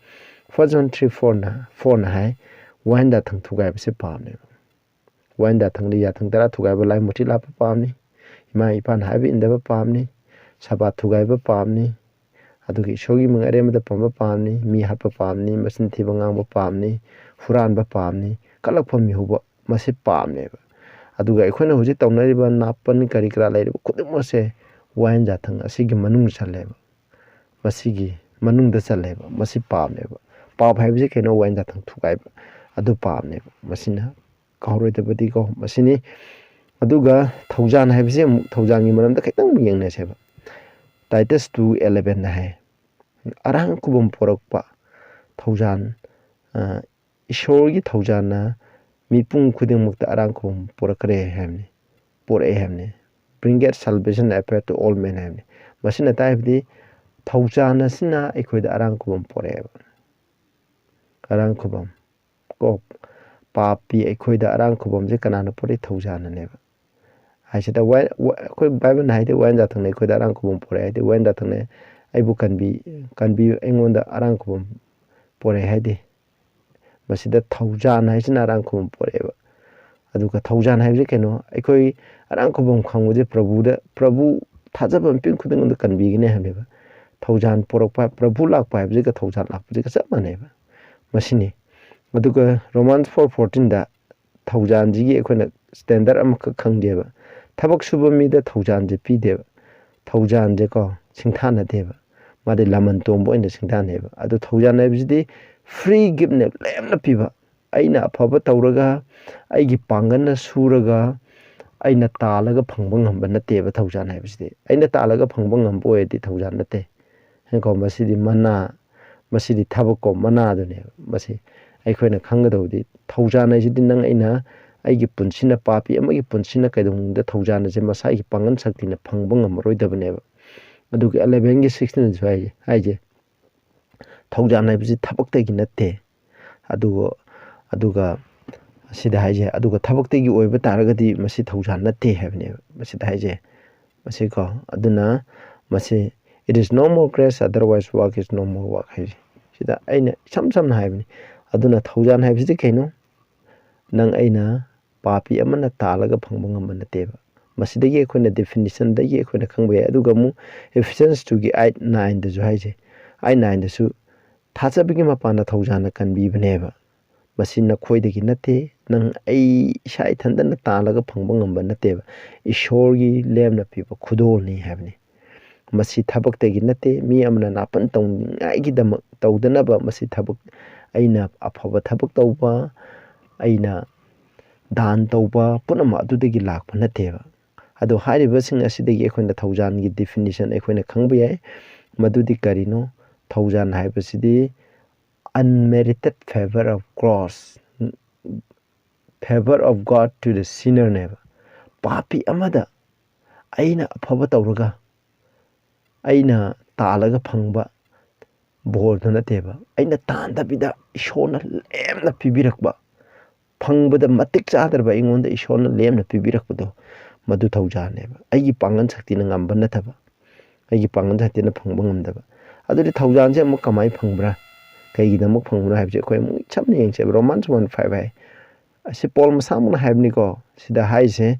First John three fourꯅ, fourꯅ ꯍꯥꯏ, ꯋꯥꯍꯦꯟ ꯌꯥꯊꯪ ꯊꯨꯒꯥꯏꯕꯁꯦ ꯄꯥꯞꯅꯦꯕ꯫ ꯋꯥꯍꯦꯟ ꯌꯥꯊꯪꯗ ꯌꯥꯊꯪ ꯇꯔꯥ ꯊꯨꯒꯥꯏꯕ, ꯂꯥꯏ ꯃꯨꯊꯤ ꯂꯥꯛꯄ ꯄꯥꯞꯅꯤ, ꯏꯃꯥ ꯏꯄꯥꯅ ꯍꯥꯏꯕ ꯏꯟꯗꯕ ꯄꯥꯞꯅꯤ, ꯁꯕꯥꯠ ꯊꯨꯒꯥꯏꯕ ꯄꯥꯞꯅꯤ, ꯑꯗꯨꯒ ꯏꯁꯣꯔꯒꯤ ꯃꯤꯡ ꯑꯔꯦꯝꯕꯗ ꯄꯟꯕ ꯄꯥꯞꯅꯤ, ꯃꯤ ꯍꯥꯠꯄ ꯄꯥꯞꯅꯤ, ꯃꯆꯤꯟ ꯊꯤꯕ ꯉꯥꯡꯕ ꯄꯥꯞꯅꯤ, ꯍꯨꯔꯥꯟꯕ ꯄꯥꯞꯅꯤ, ꯀꯂꯛꯄ ꯃꯤꯍꯨꯕ, ꯃꯁꯤ ꯄꯥꯞꯅꯦꯕ꯫ ꯑꯗꯨꯒ ꯑꯩꯈꯣꯏꯅ ꯍꯧꯖꯤꯛ ꯇꯧꯅꯔꯤꯕ ꯅꯥꯄꯟ ꯀꯔꯤ ꯀꯔꯥ ꯂꯩꯔꯤꯕ ꯈꯨꯗꯤꯡꯃꯛꯁꯦ ꯋꯥꯍꯦꯟ ꯌꯥꯊꯪ ꯑꯁꯤꯒꯤ ꯃꯅꯨꯡ ꯆꯜꯂꯦꯕ, ꯃꯁꯤꯒꯤ ꯃꯅꯨꯡꯗ ꯆꯜꯂꯦꯕ, ꯃꯁꯤ ꯄꯥꯞꯅꯦꯕ꯫ ꯄꯥꯞ ꯍꯥꯏꯕꯁꯤ ꯀꯩꯅꯣ? ꯋꯥꯍꯦꯟ ꯌꯥꯊꯪ ꯊꯨꯒꯥꯏꯕ, ꯑꯗꯨ ꯄꯥꯞꯅꯦꯕ꯫ ꯃꯁꯤꯅ ꯀꯥꯎꯔꯣꯏꯗꯕꯗꯤꯀꯣ ꯃꯁꯤꯅꯤ꯫ ꯑꯗꯨꯒ ꯊꯧꯖꯥꯟ ꯍꯥꯏꯕꯁꯤ ꯑꯃꯨꯛ, ꯊꯧꯖꯥꯟꯒꯤ ꯃꯔꯝꯗ ꯈꯤꯇꯪ ꯑꯃꯨꯛ ꯌꯦꯡꯅꯁꯦꯕ꯫ Titus two elevenꯗ ꯍꯥꯏ, ꯑꯔꯥꯡ ꯈꯨꯕꯝ ꯄꯣꯔꯛꯄ ꯊꯧꯖꯥꯟ, ꯑ, ꯏꯁꯣꯔꯒꯤ ꯊꯧꯖꯥꯟꯅ ꯃꯤꯄꯨꯝ ꯈꯨꯗꯤꯡꯃꯛꯇ ꯑꯔꯥꯡ ꯈꯨꯕꯝ ꯄꯣꯔꯛꯈ꯭ꯔꯦ ꯍꯥꯏꯕꯅꯤ, ꯄꯣꯔꯛꯑꯦ ꯍꯥꯏꯕꯅꯤ꯫ Bringeth salvation appear to all men ꯍꯥꯏꯕꯅꯤ꯫ ꯃꯁꯤꯅ ꯇꯥꯛꯏꯕꯗꯤ ꯊꯧꯖꯥꯟ ꯑꯁꯤꯅ ꯑꯩꯈꯣꯏꯗ ꯑꯔꯥꯡ ꯈꯨꯕꯝ ꯄꯣꯔꯛꯑꯦꯕ꯫ ꯑꯔꯥꯡ ꯈꯨꯕꯝ ꯀꯣ, ꯄꯥꯞꯄꯤ ꯑꯩꯈꯣꯏꯗ ꯑꯔꯥꯡ ꯈꯨꯕꯝꯁꯦ ꯀꯅꯥꯅ ꯄꯣꯔꯛꯏ? ꯊꯧꯖꯥꯟꯅꯅꯦꯕ꯫ ꯍꯥꯏꯁꯤꯗ ꯋꯥ-, ꯋꯥ-, ꯑꯩꯈꯣꯏ ꯕꯥꯏꯕꯜꯅ ꯍꯥꯏꯗꯤ ꯋꯥꯍꯦꯟ ꯌꯥꯊꯪꯅ ꯑꯩꯈꯣꯏꯗ ꯑꯔꯥꯡ ꯈꯨꯕꯝ ꯄꯣꯔꯛꯑꯦ ꯍꯥꯏꯗꯤ ꯋꯥꯍꯦꯟ ꯌꯥꯊꯪꯅ ꯑꯩꯕꯨ ꯀꯟꯕꯤ, ꯀꯟꯕꯤ, ꯑꯩꯉꯣꯟꯗ ꯑꯔꯥꯡ ꯈꯨꯕꯝ ꯄꯣꯔꯛꯑꯦ ꯍꯥꯏꯗꯤ ꯃꯁꯤꯗ ꯊꯧꯖꯥꯟ ꯍꯥꯏꯁꯤꯅ ꯑꯔꯥꯡ ꯈꯨꯕꯝ ꯄꯣꯔꯛꯑꯦꯕ꯫ ꯑꯗꯨꯒ ꯊꯧꯖꯥꯟ ꯍꯥꯏꯕꯁꯤ ꯀꯩꯅꯣ? ꯑꯩꯈꯣꯏ ꯑꯔꯥꯡ ꯈꯨꯕꯝ ꯈꯪꯕꯁꯦ ꯄ꯭ꯔꯚꯨꯗ, ꯄ꯭ꯔꯚꯨ ꯊꯥꯖꯕ ꯃꯤꯄꯨꯝ ꯈꯨꯗꯤꯡꯃꯛꯇ ꯀꯟꯕꯤꯒꯅꯤ ꯍꯥꯏꯕꯅꯦꯕ꯫ ꯊꯧꯖꯥꯟ ꯄꯣꯔꯛꯄ, ꯄ꯭ꯔꯚꯨ ꯂꯥꯛꯄ ꯍꯥꯏꯕꯁꯤꯒ ꯊꯧꯖꯥꯟ ꯂꯥꯛꯄꯁꯤꯒ ꯆꯞ ꯃꯥꯟꯅꯩꯕ꯫ ꯃꯁꯤꯅꯤ꯫ ꯑꯗꯨꯒ Romans four fourteenꯗ ꯊꯧꯖꯥꯟꯁꯤꯒꯤ ꯑꯩꯈꯣꯏꯅ standard ꯑꯃꯈꯛ ꯈꯪꯗꯦꯕ꯫ ꯊꯕꯛ ꯁꯨꯕ ꯃꯤꯗ ꯊꯧꯖꯥꯟꯁꯦ ꯄꯤꯗꯦꯕ꯫ ꯊꯧꯖꯥꯟꯁꯦꯀꯣ ꯁꯤꯡꯊꯥꯅꯗꯦꯕ꯫ ꯃꯥꯗꯤ ꯂꯃꯟ ꯇꯣꯝꯕ ꯑꯣꯏꯅ ꯁꯤꯡꯊꯥꯅꯩꯕ꯫ ꯑꯗꯨ ꯊꯧꯖꯥꯟ ꯍꯥꯏꯕꯁꯤꯗꯤ free giftꯅꯦ, ꯂꯦꯝꯅ ꯄꯤꯕ꯫ ꯑꯩꯅ ꯑꯐꯕ ꯇꯧꯔꯒ, ꯑꯩꯒꯤ ꯄꯥꯡꯒꯜꯅ ꯁꯨꯔꯒ, ꯑꯩꯅ ꯇꯥꯜꯂꯒ ꯐꯪꯕ ꯉꯝꯕ ꯅꯠꯇꯦꯕ ꯊꯧꯖꯥꯟ ꯍꯥꯏꯕꯁꯤꯗꯤ꯫ ꯑꯩꯅ ꯇꯥꯜꯂꯒ ꯐꯪꯕ ꯉꯝꯕ ꯑꯣꯏꯔꯗꯤ ꯊꯧꯖꯥꯟ ꯅꯠꯇꯦ꯫ ꯀꯣ, ꯃꯁꯤꯗꯤ ꯃꯅꯥ, ꯃꯁꯤꯗꯤ ꯊꯕꯛꯀꯣ, ꯃꯅꯥꯗꯨꯅꯦꯕ꯫ ꯃꯁꯤ ꯑꯩꯈꯣꯏꯅ ꯈꯪꯒꯗꯧꯕꯗꯤ ꯊꯧꯖꯥꯟ ꯍꯥꯏꯁꯤꯗꯤ ꯅꯪ ꯑꯩꯅ, ꯑꯩꯒꯤ ꯄꯨꯟꯁꯤꯅ, ꯄꯥꯄꯤ ꯑꯃꯒꯤ ꯄꯨꯟꯁꯤꯅ ꯀꯩꯗꯧꯅꯨꯡꯗ ꯊꯧꯖꯥꯟ ꯑꯁꯦ ꯃꯁꯥꯒꯤ ꯄꯥꯡꯒꯜ ꯁꯛꯇꯤꯅ ꯐꯪꯕ ꯉꯝꯃꯔꯣꯏꯗꯕꯅꯦꯕ꯫ ꯑꯗꯨꯒ elevenꯒꯤ sixteenꯗꯁꯨ ꯍꯥꯏꯁꯦ, ꯍꯥꯏꯁꯦ ꯊꯧꯖꯥꯟ ꯍꯥꯏꯕꯁꯤ ꯊꯕꯛꯇꯒꯤ ꯅꯠꯇꯦ꯫ ꯑꯗꯨꯒ, ꯑꯗꯨꯒ ꯑꯁꯤꯗ ꯍꯥꯏꯁꯦ꯫ ꯑꯗꯨꯒ ꯊꯕꯛꯇꯒꯤ ꯑꯣꯏꯕ ꯇꯥꯔꯒꯗꯤ ꯃꯁꯤ ꯊꯧꯖꯥꯜ ꯅꯠꯇꯦ ꯍꯥꯏꯕꯅꯦꯕ ꯃꯁꯤꯗ ꯍꯥꯏꯁꯦ꯫ ꯃꯁꯤꯀꯣ, ꯑꯗꯨꯅ ꯃꯁꯤ "It is no more grace, otherwise work is no more work" ꯍꯥꯏꯁꯦ꯫ ꯁꯤꯗ ꯑꯩꯅ ꯏꯁꯝ ꯁꯝꯅ ꯍꯥꯏꯕꯅꯤ꯫ ꯑꯗꯨꯅ ꯊꯧꯖꯥꯜ ꯍꯥꯏꯕꯁꯤꯗꯤ ꯀꯩꯅꯣ? ꯅꯪ ꯑꯩꯅ ꯄꯥꯄꯤ ꯑꯃꯅ ꯇꯥꯜꯂꯒ ꯐꯪꯕ ꯉꯝꯕ ꯅꯠꯇꯦꯕ꯫ ꯃꯁꯤꯗꯒꯤ ꯑꯩꯈꯣꯏꯅ definitionꯗꯒꯤ ꯑꯩꯈꯣꯏꯅ ꯈꯪꯕ ꯌꯥꯏ꯫ ꯑꯗꯨꯒ ꯑꯃꯨꯛ Ephesians twoꯒꯤ eight nineꯗꯁꯨ ꯍꯥꯏꯁꯦ, eight nineꯗꯁꯨ "ꯊꯥꯖꯕꯒꯤ ꯃꯄꯥꯟꯅ ꯊꯧꯖꯥꯜꯅ ꯀꯟꯕꯤꯕꯅꯦꯕ꯫ ꯃꯁꯤ ꯅꯈꯣꯏꯗꯒꯤ ꯅꯠꯇꯦ, ꯅꯪ ꯑꯩ ꯏꯁꯥ ꯏꯊꯟꯗꯅ ꯇꯥꯜꯂꯒ ꯐꯪꯕ ꯉꯝꯕ ꯅꯠꯇꯦꯕ, ꯏꯁꯣꯔꯒꯤ ꯂꯦꯝꯅ ꯄꯤꯕ ꯈꯨꯗꯣꯜꯅꯤ" ꯍꯥꯏꯕꯅꯤ꯫ ꯃꯁꯤ ꯊꯕꯛꯇꯒꯤ ꯅꯠꯇꯦ, ꯃꯤ ꯑꯃꯅ ꯅꯥꯄꯟ ꯇꯧꯅꯤꯡꯉꯥꯏꯒꯤꯗꯃꯛ ꯇꯧꯗꯅꯕ꯫ ꯃꯁꯤ ꯊꯕꯛ, ꯑꯩꯅ ꯑꯐꯕ ꯊꯕꯛ ꯇꯧꯕ, ꯑꯩꯅ ꯗꯥꯟ ꯇꯧꯕ, ꯄꯨꯝꯅꯃꯛ ꯑꯗꯨꯗꯒꯤ ꯂꯥꯛꯄ ꯅꯠꯇꯦꯕ꯫ ꯑꯗꯣ ꯍꯥꯏꯔꯤꯕꯁꯤꯡ ꯑꯁꯤꯗꯒꯤ ꯑꯩꯈꯣꯏꯅ ꯊꯧꯖꯥꯜꯒꯤ definition ꯑꯩꯈꯣꯏꯅ ꯈꯪꯕ ꯌꯥꯏ꯫ ꯃꯗꯨꯗꯤ ꯀꯔꯤꯅꯣ? ꯊꯧꯖꯥꯜ ꯍꯥꯏꯕꯁꯤꯗꯤ unmerited favor of cross, favor of God to the sinnerꯅꯦꯕ꯫ ꯄꯥꯄꯤ ꯑꯃꯗ ꯑꯩꯅ ꯑꯐꯕ ꯇꯧꯔꯒ, ꯑꯩꯅ ꯇꯥꯜꯂꯒ ꯐꯪꯕ ꯕꯣꯔꯗꯨ ꯅꯠꯇꯦꯕ, ꯑꯩꯅ ꯇꯥꯟꯗꯕꯤꯗ ꯏꯁꯣꯔꯅ ꯂꯦꯝꯅ ꯄꯤꯕꯤꯔꯛꯄ, ꯐꯪꯕꯗ ꯃꯇꯤꯛ ꯆꯥꯗ꯭ꯔꯕ ꯑꯩꯉꯣꯟꯗ ꯏꯁꯣꯔꯅ ꯂꯦꯝꯅ ꯄꯤꯕꯤꯔꯛꯄꯗꯣ, ꯃꯗꯨ ꯊꯧꯖꯥꯜꯅꯦꯕ꯫ ꯑꯩꯒꯤ ꯄꯥꯡꯒꯜ ꯁꯛꯇꯤꯅ ꯉꯝꯕ ꯅꯠꯇꯕ, ꯑꯩꯒꯤ ꯄꯥꯡꯒꯜ ꯁꯛꯇꯤꯅ ꯐꯪꯕ ꯉꯝꯗꯕ꯫ ꯑꯗꯨꯗꯤ ꯊꯧꯖꯥꯜꯁꯦ ꯑꯃꯨꯛ ꯀꯃꯥꯏꯅ ꯐꯪꯕ꯭ꯔꯥ, ꯀꯩꯒꯤꯗꯃꯛ ꯐꯪꯕ꯭ꯔꯥ ꯍꯥꯏꯕꯁꯦ ꯑꯩꯈꯣꯏ ꯑꯃꯨꯛ ꯁꯝꯅ ꯌꯦꯡꯁꯦꯕ꯫ Romans one five ꯍꯥꯏ, ꯑꯁꯤ ꯄꯣꯜ ꯃꯁꯥꯃꯛꯅ ꯍꯥꯏꯕꯅꯤꯀꯣ꯫ ꯁꯤꯗ ꯍꯥꯏꯁꯦ,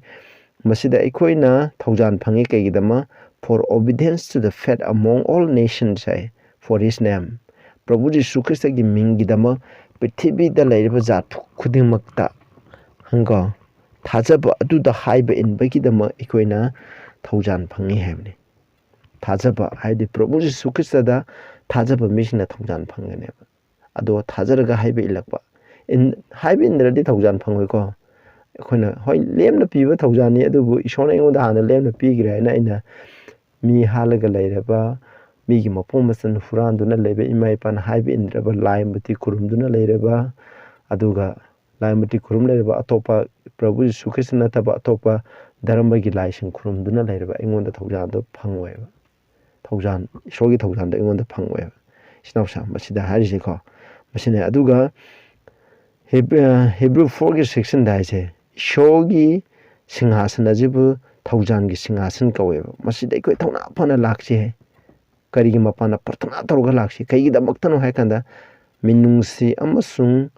ꯃꯁꯤꯗ ꯑꯩꯈꯣꯏꯅ ꯊꯧꯖꯥꯜ ꯐꯪꯉꯤ ꯀꯩꯒꯤꯗꯃꯛ? "For obedience to the faith among all nations" high, "for his name", ꯄ꯭ꯔꯚꯨ ꯖꯤꯁꯨ ꯈ꯭ꯔꯤꯁꯇꯒꯤ ꯃꯤꯡꯒꯤꯗꯃꯛ ꯄ꯭ꯔꯤꯊꯤꯕꯤꯗ ꯂꯩꯔꯤꯕ ꯖꯥꯠ ꯈꯨꯗꯤꯡꯃꯛꯇ, ꯍꯪꯀꯣ, ꯊꯥꯖꯕ ꯑꯗꯨꯗ ꯍꯥꯏꯕ ꯏꯟꯕꯒꯤꯗꯃꯛ ꯑꯩꯈꯣꯏꯅ ꯊꯧꯖꯥꯜ ꯐꯪꯉꯤ ꯍꯥꯏꯕꯅꯤ꯫ ꯊꯥꯖꯕ ꯍꯥꯏꯗꯤ ꯄ꯭ꯔꯚꯨ ꯖꯤꯁꯨ ꯈ꯭ꯔꯤꯁꯇꯗ ꯊꯥꯖꯕ ꯃꯤꯁꯤꯡꯅ ꯊꯧꯖꯥꯜ ꯐꯪꯒꯅꯦꯕ꯫ ꯑꯗꯣ ꯊꯥꯖꯔꯒ ꯍꯥꯏꯕ ꯏꯜꯂꯛꯄ, ꯏꯟ-, ꯍꯥꯏꯕ ꯏꯟꯗ꯭ꯔꯗꯤ ꯊꯧꯖꯥꯜ ꯐꯪꯉꯣꯏꯀꯣ꯫ ꯑꯩꯈꯣꯏꯅ, ꯍꯣꯏ, ꯂꯦꯝꯅ ꯄꯤꯕ ꯊꯧꯖꯥꯜꯅꯤ, ꯑꯗꯨꯕꯨ ꯏꯁꯣꯔꯅ ꯑꯩꯉꯣꯟꯗ ꯍꯥꯟꯅ ꯂꯦꯝꯅ ꯄꯤꯈ꯭ꯔꯦ ꯍꯥꯏꯅ ꯑꯩꯅ ꯃꯤ ꯍꯥꯠꯂꯒ ꯂꯩꯔꯕ, ꯃꯤꯒꯤ ꯃꯄꯣꯠ ꯃꯆꯩ ꯍꯨꯔꯥꯟꯗꯨꯅ ꯂꯩꯕ, ꯏꯃꯥ ꯏꯄꯥꯅ ꯍꯥꯏꯕ ꯏꯟꯗ꯭ꯔꯕ, ꯂꯥꯏ ꯃꯨꯔꯇꯤ ꯈꯨꯔꯨꯝꯗꯨꯅ ꯂꯩꯔꯕ, ꯑꯗꯨꯒ ꯂꯥꯏ ꯃꯨꯔꯇꯤ ꯈꯨꯔꯨꯝ ꯂꯩꯔꯕ, ꯑꯇꯣꯞꯄ ꯄ꯭ꯔꯚꯨ ꯖꯤꯁꯨ ꯈ꯭ꯔꯤꯁꯇ ꯅꯠꯇꯕ ꯑꯇꯣꯞꯄ ꯙꯔꯃꯒꯤ ꯂꯥꯏꯁꯤꯡ ꯈꯨꯔꯨꯝꯗꯨꯅ ꯂꯩꯔꯕ ꯑꯩꯉꯣꯟꯗ ꯊꯧꯖꯥꯜꯗꯣ ꯐꯪꯉꯣꯏꯕ꯫ ꯊꯧꯖꯥꯜ, ꯏꯁꯣꯔꯒꯤ ꯊꯧꯖꯥꯜꯗꯣ ꯑꯩꯉꯣꯟꯗ ꯐꯪꯉꯣꯏꯕ꯫ ꯏꯆꯤꯟ ꯏꯅꯥꯎꯁꯥ, ꯃꯁꯤꯗ ꯍꯥꯏꯔꯤꯁꯦꯀꯣ, ꯃꯁꯤꯅꯦ꯫ ꯑꯗꯨꯒ ꯍꯤꯕ꯭ꯔꯨ ꯐꯣꯔꯒꯤ ꯁꯤꯛꯁꯇꯤꯟꯗ ꯍꯥꯏꯁꯦ, ꯏꯁꯣꯔꯒꯤ ꯁꯤꯡꯍꯥꯁꯟ ꯑꯁꯤꯕꯨ ꯊꯧꯖꯥꯟꯒꯤ ꯁꯤꯡꯍꯥꯁꯟ ꯀꯧꯋꯦꯕ꯫ ꯃꯁꯤꯗ ꯑꯩꯈꯣꯏ ꯊꯧꯅꯥ ꯐꯅ ꯂꯥꯛꯁꯤ ꯍꯥꯏ꯫ ꯀꯔꯤꯒꯤ ꯃꯄꯥꯟꯗ ꯄ꯭ꯔꯊꯅꯥ ꯇꯧꯔꯒ ꯂꯥꯛꯁꯤ? ꯀꯩꯒꯤꯗꯃꯛꯇꯅꯣ ꯍꯥꯏ ꯀꯥꯟꯗ, ꯃꯤꯅꯨꯡꯁꯤ ꯑꯃꯁꯨꯡ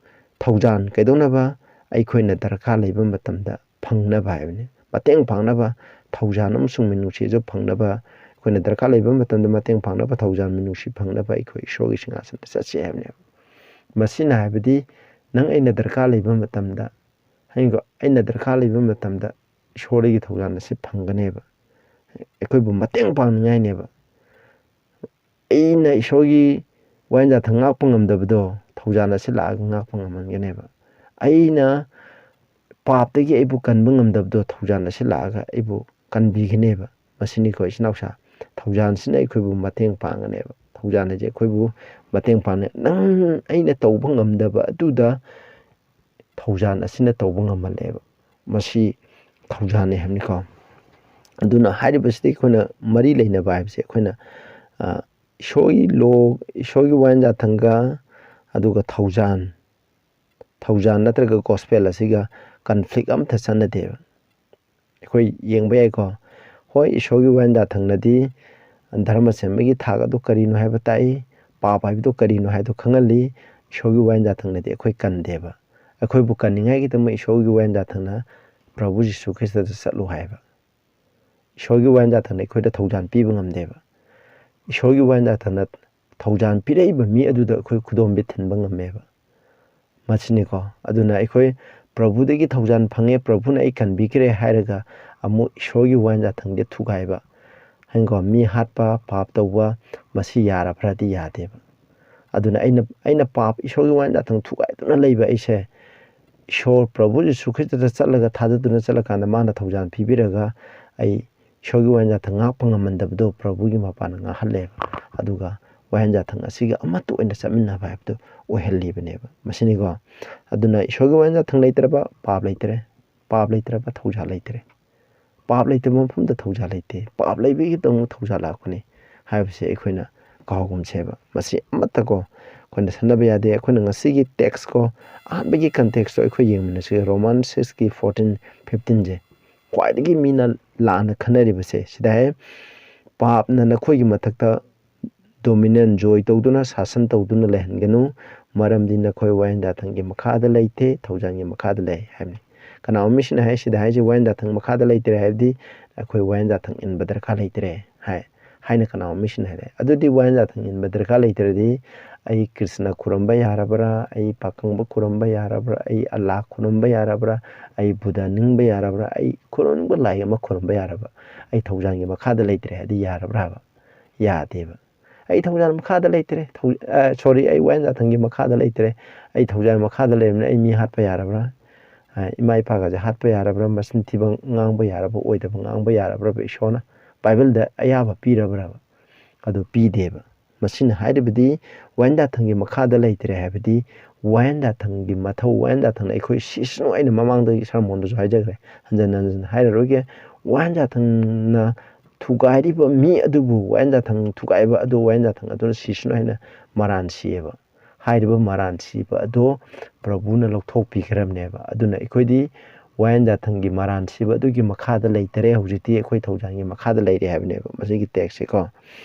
ꯊꯧꯖꯥꯟ ꯀꯩꯗꯧꯅꯕ? ꯑꯩꯈꯣꯏꯅ ꯗꯔꯀꯥꯔ ꯂꯩꯕ ꯃꯇꯝꯗ ꯐꯪꯅꯕ ꯍꯥꯏꯕꯅꯤ꯫ ꯃꯇꯦꯡ ꯄꯥꯡꯅꯕ ꯊꯧꯖꯥꯟ ꯑꯃꯁꯨꯡ ꯃꯤꯅꯨꯡꯁꯤꯁꯨ ꯐꯪꯅꯕ, ꯑꯩꯈꯣꯏꯅ ꯗꯔꯀꯥꯔ ꯂꯩꯕ ꯃꯇꯝꯗ ꯃꯇꯦꯡ ꯄꯥꯡꯅꯕ ꯊꯧꯖꯥꯟ ꯃꯤꯅꯨꯡꯁꯤ ꯐꯪꯅꯕ ꯑꯩꯈꯣꯏ ꯏꯁꯣꯔꯒꯤ ꯁꯤꯡꯍꯥꯁꯟꯗ ꯆꯠꯁꯤ ꯍꯥꯏꯕꯅꯦꯕ꯫ ꯃꯁꯤꯅ ꯍꯥꯏꯕꯗꯤ, ꯅꯪ ꯑꯩꯅ ꯗꯔꯀꯥꯔ ꯂꯩꯕ ꯃꯇꯝꯗ, ꯍꯥꯏꯅꯤꯡꯀꯣ, ꯑꯩꯅ ꯗꯔꯀꯥꯔ ꯂꯩꯕ ꯃꯇꯝꯗ ꯏꯁꯣꯔꯗꯒꯤ ꯊꯧꯖꯥꯟ ꯑꯁꯤ ꯐꯪꯒꯅꯦꯕ꯫ ꯑꯩꯈꯣꯏꯕꯨ ꯃꯇꯦꯡ ꯄꯥꯡꯅꯤꯡꯉꯥꯏꯅꯦꯕ꯫ ꯑꯩꯅ ꯏꯁꯣꯔꯒꯤ ꯋꯥꯌꯦꯟ ꯌꯥꯊꯪ ꯉꯥꯛꯄ ꯉꯝꯗꯕꯗꯣ ꯊꯧꯖꯥꯟ ꯑꯁꯤ ꯂꯥꯛꯑꯒ ꯉꯥꯛꯄ ꯉꯝꯍꯟꯒꯅꯦꯕ꯫ ꯑꯩꯅ ꯄꯥꯞꯇꯒꯤ ꯑꯩꯕꯨ ꯀꯟꯕ ꯉꯝꯗꯕꯗꯣ ꯊꯧꯖꯥꯟ ꯑꯁꯤ ꯂꯥꯛꯑꯒ ꯑꯩꯕꯨ ꯀꯟꯕꯤꯒꯅꯦꯕ꯫ ꯃꯁꯤꯅꯤꯀꯣ, ꯏꯆꯤꯟ ꯏꯅꯥꯎꯁꯥ, ꯊꯧꯖꯥꯟꯁꯤꯅ ꯑꯩꯈꯣꯏꯕꯨ ꯃꯇꯦꯡ ꯄꯥꯡꯒꯅꯦꯕ꯫ ꯊꯧꯖꯥꯟ ꯍꯥꯏꯁꯦ ꯑꯩꯈꯣꯏꯕꯨ ꯃꯇꯦꯡ ꯄꯥꯡꯅꯤ꯫ ꯅꯪ ꯑꯩꯅ ꯇꯧꯕ ꯉꯝꯗꯕ ꯑꯗꯨꯗ ꯊꯧꯖꯥꯟ ꯑꯁꯤꯅ ꯇꯧꯕ ꯉꯝꯍꯜꯂꯦꯕ꯫ ꯃꯁꯤ ꯊꯧꯖꯥꯟꯅꯤ ꯍꯥꯏꯕꯅꯤꯀꯣ꯫ ꯑꯗꯨꯅ ꯍꯥꯏꯔꯤꯕꯁꯤꯗꯤ ꯑꯩꯈꯣꯏꯅ ꯃꯔꯤ ꯂꯩꯅꯕ ꯍꯥꯏꯕꯁꯦ ꯑꯩꯈꯣꯏꯅ, ꯑ, ꯏꯁꯣꯔꯒꯤ ꯂꯣ, ꯏꯁꯣꯔꯒꯤ ꯋꯥꯌꯦꯟ ꯌꯥꯊꯪꯒ ꯑꯗꯨꯒ ꯊꯧꯖꯥꯟ, ꯊꯧꯖꯥꯟ ꯅꯠꯇ꯭ꯔꯒ ꯒꯣꯁꯄꯦꯜ ꯑꯁꯤꯒ ꯀꯟꯐ꯭ꯂꯤꯛ ꯑꯝꯇ ꯆꯠꯅꯗꯦꯕ꯫ ꯑꯩꯈꯣꯏ ꯌꯦꯡꯕ ꯌꯥꯏꯀꯣ꯫ ꯍꯣꯏ, ꯏꯁꯣꯔꯒꯤ ꯋꯥꯌꯦꯟ ꯌꯥꯊꯪꯅꯗꯤ ꯙꯔꯃ ꯁꯦꯝꯕꯒꯤ ꯊꯥꯛ ꯑꯗꯨ ꯀꯔꯤꯅꯣ ꯍꯥꯏꯕ ꯇꯥꯛꯏ, ꯄꯥꯞ ꯍꯥꯏꯕꯗꯨ ꯀꯔꯤꯅꯣ ꯍꯥꯏꯗꯨ ꯈꯪꯍꯜꯂꯤ꯫ ꯏꯁꯣꯔꯒꯤ ꯋꯥꯌꯦꯟ ꯌꯥꯊꯪꯅꯗꯤ ꯑꯩꯈꯣꯏ ꯀꯟꯗꯦꯕ꯫ ꯑꯩꯈꯣꯏꯕꯨ ꯀꯟꯅꯤꯡꯉꯥꯏꯒꯤꯗꯃꯛ ꯏꯁꯣꯔꯒꯤ ꯋꯥꯌꯦꯟ ꯌꯥꯊꯪꯅ ꯄ꯭ꯔꯚꯨ ꯖꯤꯁꯨ ꯈ꯭ꯔꯤꯁꯇꯗ ꯆꯠꯂꯨ ꯍꯥꯏꯕ꯫ ꯏꯁꯣꯔꯒꯤ ꯋꯥꯌꯦꯟ ꯌꯥꯊꯪꯅ ꯑꯩꯈꯣꯏꯗ ꯊꯧꯖꯥꯟ ꯄꯤꯕ ꯉꯝꯗꯦꯕ꯫ ꯏꯁꯣꯔꯒꯤ ꯋꯥꯌꯦꯟ ꯌꯥꯊꯪꯅ ꯊꯧꯖꯥꯟ ꯄꯤꯔꯛꯏꯕ ꯃꯤ ꯑꯗꯨꯗ ꯑꯩꯈꯣꯏ ꯈꯨꯗꯣꯝꯕꯤꯠ ꯊꯤꯟꯕ ꯉꯝꯃꯦꯕ꯫ ꯃꯁꯤꯅꯤꯀꯣ꯫ ꯑꯗꯨꯅ ꯑꯩꯈꯣꯏ ꯄ꯭ꯔꯚꯨꯗꯒꯤ ꯊꯧꯖꯥꯟ ꯐꯪꯉꯦ, ꯄ꯭ꯔꯚꯨꯅ ꯑꯩ ꯀꯟꯕꯤꯈ꯭ꯔꯦ ꯍꯥꯏꯔꯒ ꯑꯃꯨꯛ ꯏꯁꯣꯔꯒꯤ ꯋꯥꯌꯦꯟ ꯌꯥꯊꯪꯗꯤ ꯊꯨꯒꯥꯏꯕ, ꯍꯥꯏꯅꯀꯣ, ꯃꯤ ꯍꯥꯠꯄ, ꯄꯥꯞ ꯇꯧꯕ, ꯃꯁꯤ ꯌꯥꯔꯕ꯭ꯔꯥꯗꯤ ꯌꯥꯗꯦꯕ꯫ ꯑꯗꯨꯅ ꯑꯩꯅ, ꯑꯩꯅ ꯄꯥꯞ, ꯏꯁꯣꯔꯒꯤ ꯋꯥꯌꯦꯟ ꯌꯥꯊꯪ ꯊꯨꯒꯥꯏꯗꯨꯅ ꯂꯩꯕ ꯑꯩꯁꯦ, ꯏꯁꯣꯔ ꯄ꯭ꯔꯚꯨ ꯖꯤꯁꯨ ꯈ꯭ꯔꯤꯁꯇꯗ ꯆꯠꯂꯒ, ꯊꯥꯖꯗꯨꯅ ꯆꯠꯂꯀꯥꯟꯗ ꯃꯥꯅ ꯊꯧꯖꯥꯟ ꯄꯤꯕꯤꯔꯒ ꯑꯩ ꯏꯁꯣꯔꯒꯤ ꯋꯥꯌꯦꯟ ꯌꯥꯊꯪ ꯉꯥꯛꯄ ꯉꯝꯃꯟꯗꯕꯗꯣ ꯄ꯭ꯔꯚꯨꯒꯤ ꯃꯄꯥꯟꯅ ꯉꯥꯛꯍꯜꯂꯦꯕ꯫ ꯑꯗꯨꯒ ꯋꯥꯌꯦꯟ ꯌꯥꯊꯪ ꯑꯁꯤꯒ ꯑꯃꯠꯇ ꯑꯣꯏꯅ ꯆꯠꯃꯤꯟꯅꯕ ꯍꯥꯏꯕꯗꯨ ꯑꯣꯏꯍꯜꯂꯤꯕꯅꯦꯕ꯫ ꯃꯁꯤꯅꯤꯀꯣ꯫ ꯑꯗꯨꯅ ꯏꯁꯣꯔꯒꯤ ꯋꯥꯌꯦꯟ ꯌꯥꯊꯪ ꯂꯩꯇ꯭ꯔꯕ ꯄꯥꯞ ꯂꯩꯇ꯭ꯔꯦ, ꯄꯥꯞ ꯂꯩꯇ꯭ꯔꯕ ꯊꯧꯖꯥꯜ ꯂꯩꯇ꯭ꯔꯦ꯫ ꯄꯥꯞ ꯂꯩꯇꯕ ꯃꯐꯝꯗ ꯊꯧꯖꯥꯜ ꯂꯩꯇꯦ, ꯄꯥꯞ ꯂꯩꯕꯒꯤꯗꯃꯛ ꯊꯧꯖꯥꯜ ꯂꯥꯛꯄꯅꯤ ꯍꯥꯏꯕꯁꯦ ꯑꯩꯈꯣꯏꯅ ꯀꯥꯎꯒꯨꯝꯁꯦꯕ꯫ ꯃꯁꯤ ꯑꯃꯠꯇꯀꯣ ꯑꯩꯈꯣꯏꯅ ꯁꯟꯅꯕ ꯌꯥꯗꯦ꯫ ꯑꯩꯈꯣꯏꯅ ꯉꯁꯤꯒꯤ text ꯀꯣ, ꯑꯍꯥꯟꯕꯒꯤ context ꯇꯣ ꯑꯩꯈꯣꯏ ꯌꯦꯡꯃꯤꯟꯅꯁꯤ꯫ Roman six ꯀꯤ fourteen fifteen ꯁꯦ ꯈ꯭ꯋꯥꯏꯗꯒꯤ ꯃꯤꯅ ꯂꯥꯟꯅ ꯈꯟꯅꯔꯤꯕꯁꯦ ꯁꯤꯗ ꯍꯥꯏ, "ꯄꯥꯞꯅ ꯅꯈꯣꯏꯒꯤ ꯃꯊꯛꯇ dominant, ꯖꯣꯏ ꯇꯧꯗꯨꯅ, ꯁꯥꯁꯟ ꯇꯧꯗꯨꯅ ꯂꯩꯍꯟꯒꯅꯨ, ꯃꯔꯝꯗꯤ ꯅꯈꯣꯏ ꯋꯥꯌꯦꯟ ꯌꯥꯊꯪꯒꯤ ꯃꯈꯥꯗ ꯂꯩꯇꯦ, ꯊꯧꯖꯥꯜꯒꯤ ꯃꯈꯥꯗ ꯂꯩ" ꯍꯥꯏꯕꯅꯤ꯫ ꯀꯅꯥꯒꯨꯝꯕ ꯃꯤꯁꯤꯅ ꯍꯥꯏ, ꯁꯤꯗ ꯍꯥꯏꯁꯦ ꯋꯥꯌꯦꯟ ꯌꯥꯊꯪ ꯃꯈꯥꯗ ꯂꯩꯇ꯭ꯔꯦ ꯍꯥꯏꯕꯗꯤ ꯑꯩꯈꯣꯏ ꯋꯥꯌꯦꯟ ꯌꯥꯊꯪ ꯏꯟꯕ ꯗꯔꯀꯥꯔ ꯂꯩꯇ꯭ꯔꯦ ꯍꯥꯏ, ꯍꯥꯏꯅ ꯀꯅꯥꯒꯨꯝꯕ ꯃꯤꯁꯤꯅ ꯍꯥꯏꯔꯦ꯫ ꯑꯗꯨꯗꯤ ꯋꯥꯌꯦꯟ ꯌꯥꯊꯪ ꯏꯟꯕ ꯗꯔꯀꯥꯔ ꯂꯩꯇ꯭ꯔꯗꯤ ꯑꯩ ꯀ꯭ꯔꯤꯁꯅ ꯈꯨꯔꯨꯝꯕ ꯌꯥꯔꯕ꯭ꯔꯥ, ꯑꯩ ꯄꯥꯈꯪꯕ ꯈꯨꯔꯨꯝꯕ ꯌꯥꯔꯕ꯭ꯔꯥ, ꯑꯩ ꯑꯜꯂꯥ ꯈꯨꯔꯨꯝꯕ ꯌꯥꯔꯕ꯭ꯔꯥ, ꯑꯩ ꯕꯨꯙ ꯅꯤꯡꯕ ꯌꯥꯔꯕ꯭ꯔꯥ, ꯑꯩ ꯈꯨꯔꯨꯝꯕ ꯂꯥꯏ ꯑꯃ ꯈꯨꯔꯨꯝꯕ ꯌꯥꯔꯕ꯭ꯔꯥ? ꯑꯩ ꯊꯧꯖꯥꯜꯒꯤ ꯃꯈꯥꯗ ꯂꯩꯇ꯭ꯔꯦ ꯍꯥꯏꯗꯤ ꯌꯥꯔꯕ꯭ꯔꯥꯕ? ꯌꯥꯗꯦꯕ꯫ "ꯑꯩ ꯊꯧꯖꯥꯜ ꯃꯈꯥꯗ ꯂꯩꯇ꯭ꯔꯦ, ꯊꯧ-, ꯑ, sorry, ꯑꯩ ꯋꯥꯌꯦꯟ ꯌꯥꯊꯪꯒꯤ ꯃꯈꯥꯗ ꯂꯩꯇ꯭ꯔꯦ, ꯑꯩ ꯊꯧꯖꯥꯜ ꯃꯈꯥꯗ ꯂꯩꯔꯕꯅꯤꯅ ꯑꯩ ꯃꯤ ꯍꯥꯠꯄ ꯌꯥꯔꯕ꯭ꯔꯥ? ꯑ, ꯏꯃꯥ ꯏꯄꯥꯒꯁꯦ ꯍꯥꯠꯄ ꯌꯥꯔꯕ꯭ꯔꯥ? ꯃꯆꯤꯟ ꯊꯤꯕ ꯉꯥꯡꯕ ꯌꯥꯔꯕ꯭ꯔꯥ? ꯑꯣꯏꯗꯕ ꯉꯥꯡꯕ ꯌꯥꯔꯕ꯭ꯔꯥꯕ? ꯏꯁꯣꯔꯅ ꯕꯥꯏꯕꯜꯗ ꯑꯌꯥꯕ ꯄꯤꯔꯕ꯭ꯔꯥꯕ?" ꯑꯗꯨ ꯄꯤꯗꯦꯕ꯫ ꯃꯁꯤꯅ ꯍꯥꯏꯔꯤꯕꯗꯤ ꯋꯥꯌꯦꯟ ꯌꯥꯊꯪꯒꯤ ꯃꯈꯥꯗ ꯂꯩꯇ꯭ꯔꯦ ꯍꯥꯏꯕꯗꯤ ꯋꯥꯌꯦꯟ ꯌꯥꯊꯪꯒꯤ ꯃꯊꯧ, ꯋꯥꯌꯦꯟ ꯌꯥꯊꯪꯅ ꯑꯩꯈꯣꯏ ꯁꯤꯁꯅꯨ, ꯑꯩꯅ ꯃꯃꯥꯡꯗꯒꯤ ꯁꯔꯃꯣꯟꯗꯁꯨ ꯍꯥꯏꯖꯈ꯭ꯔꯦ, ꯍꯟꯖꯟ ꯍꯟꯖꯟ ꯍꯥꯏꯔꯔꯣꯏꯒꯦ꯫ ꯋꯥꯌꯦꯟ ꯌꯥꯊꯪꯅ ꯊꯨꯒꯥꯏꯔꯤꯕ ꯃꯤ ꯑꯗꯨꯕꯨ, ꯋꯥꯌꯦꯟ ꯌꯥꯊꯪ ꯊꯨꯒꯥꯏꯕ ꯑꯗꯨ ꯋꯥꯌꯦꯟ ꯌꯥꯊꯪ ꯑꯗꯨꯅ ꯁꯤꯁꯅꯨ ꯍꯥꯏꯅ ꯃꯔꯥꯟ ꯁꯤꯌꯦꯕ꯫ ꯍꯥꯏꯔꯤꯕ ꯃꯔꯥꯟ ꯁꯤꯕ ꯑꯗꯣ ꯄ꯭ꯔꯚꯨꯅ ꯂꯧꯊꯣꯛꯄꯤꯈ꯭ꯔꯕꯅꯦꯕ꯫ ꯑꯗꯨꯅ ꯑꯩꯈꯣꯏꯗꯤ ꯋꯥꯌꯦꯟ ꯌꯥꯊꯪꯒꯤ ꯃꯔꯥꯟ ꯁꯤꯕ ꯑꯗꯨꯒꯤ ꯃꯈꯥꯗ ꯂꯩꯇꯔꯦ, ꯍꯧꯖꯤꯛꯇꯤ ꯑꯩꯈꯣꯏ ꯊꯧꯖꯥꯜꯒꯤ ꯃꯈꯥꯗ ꯂꯩꯔꯦ ꯍꯥꯏꯕꯅꯦꯕ ꯃꯁꯤꯒꯤ text ꯁꯦꯀꯣ꯫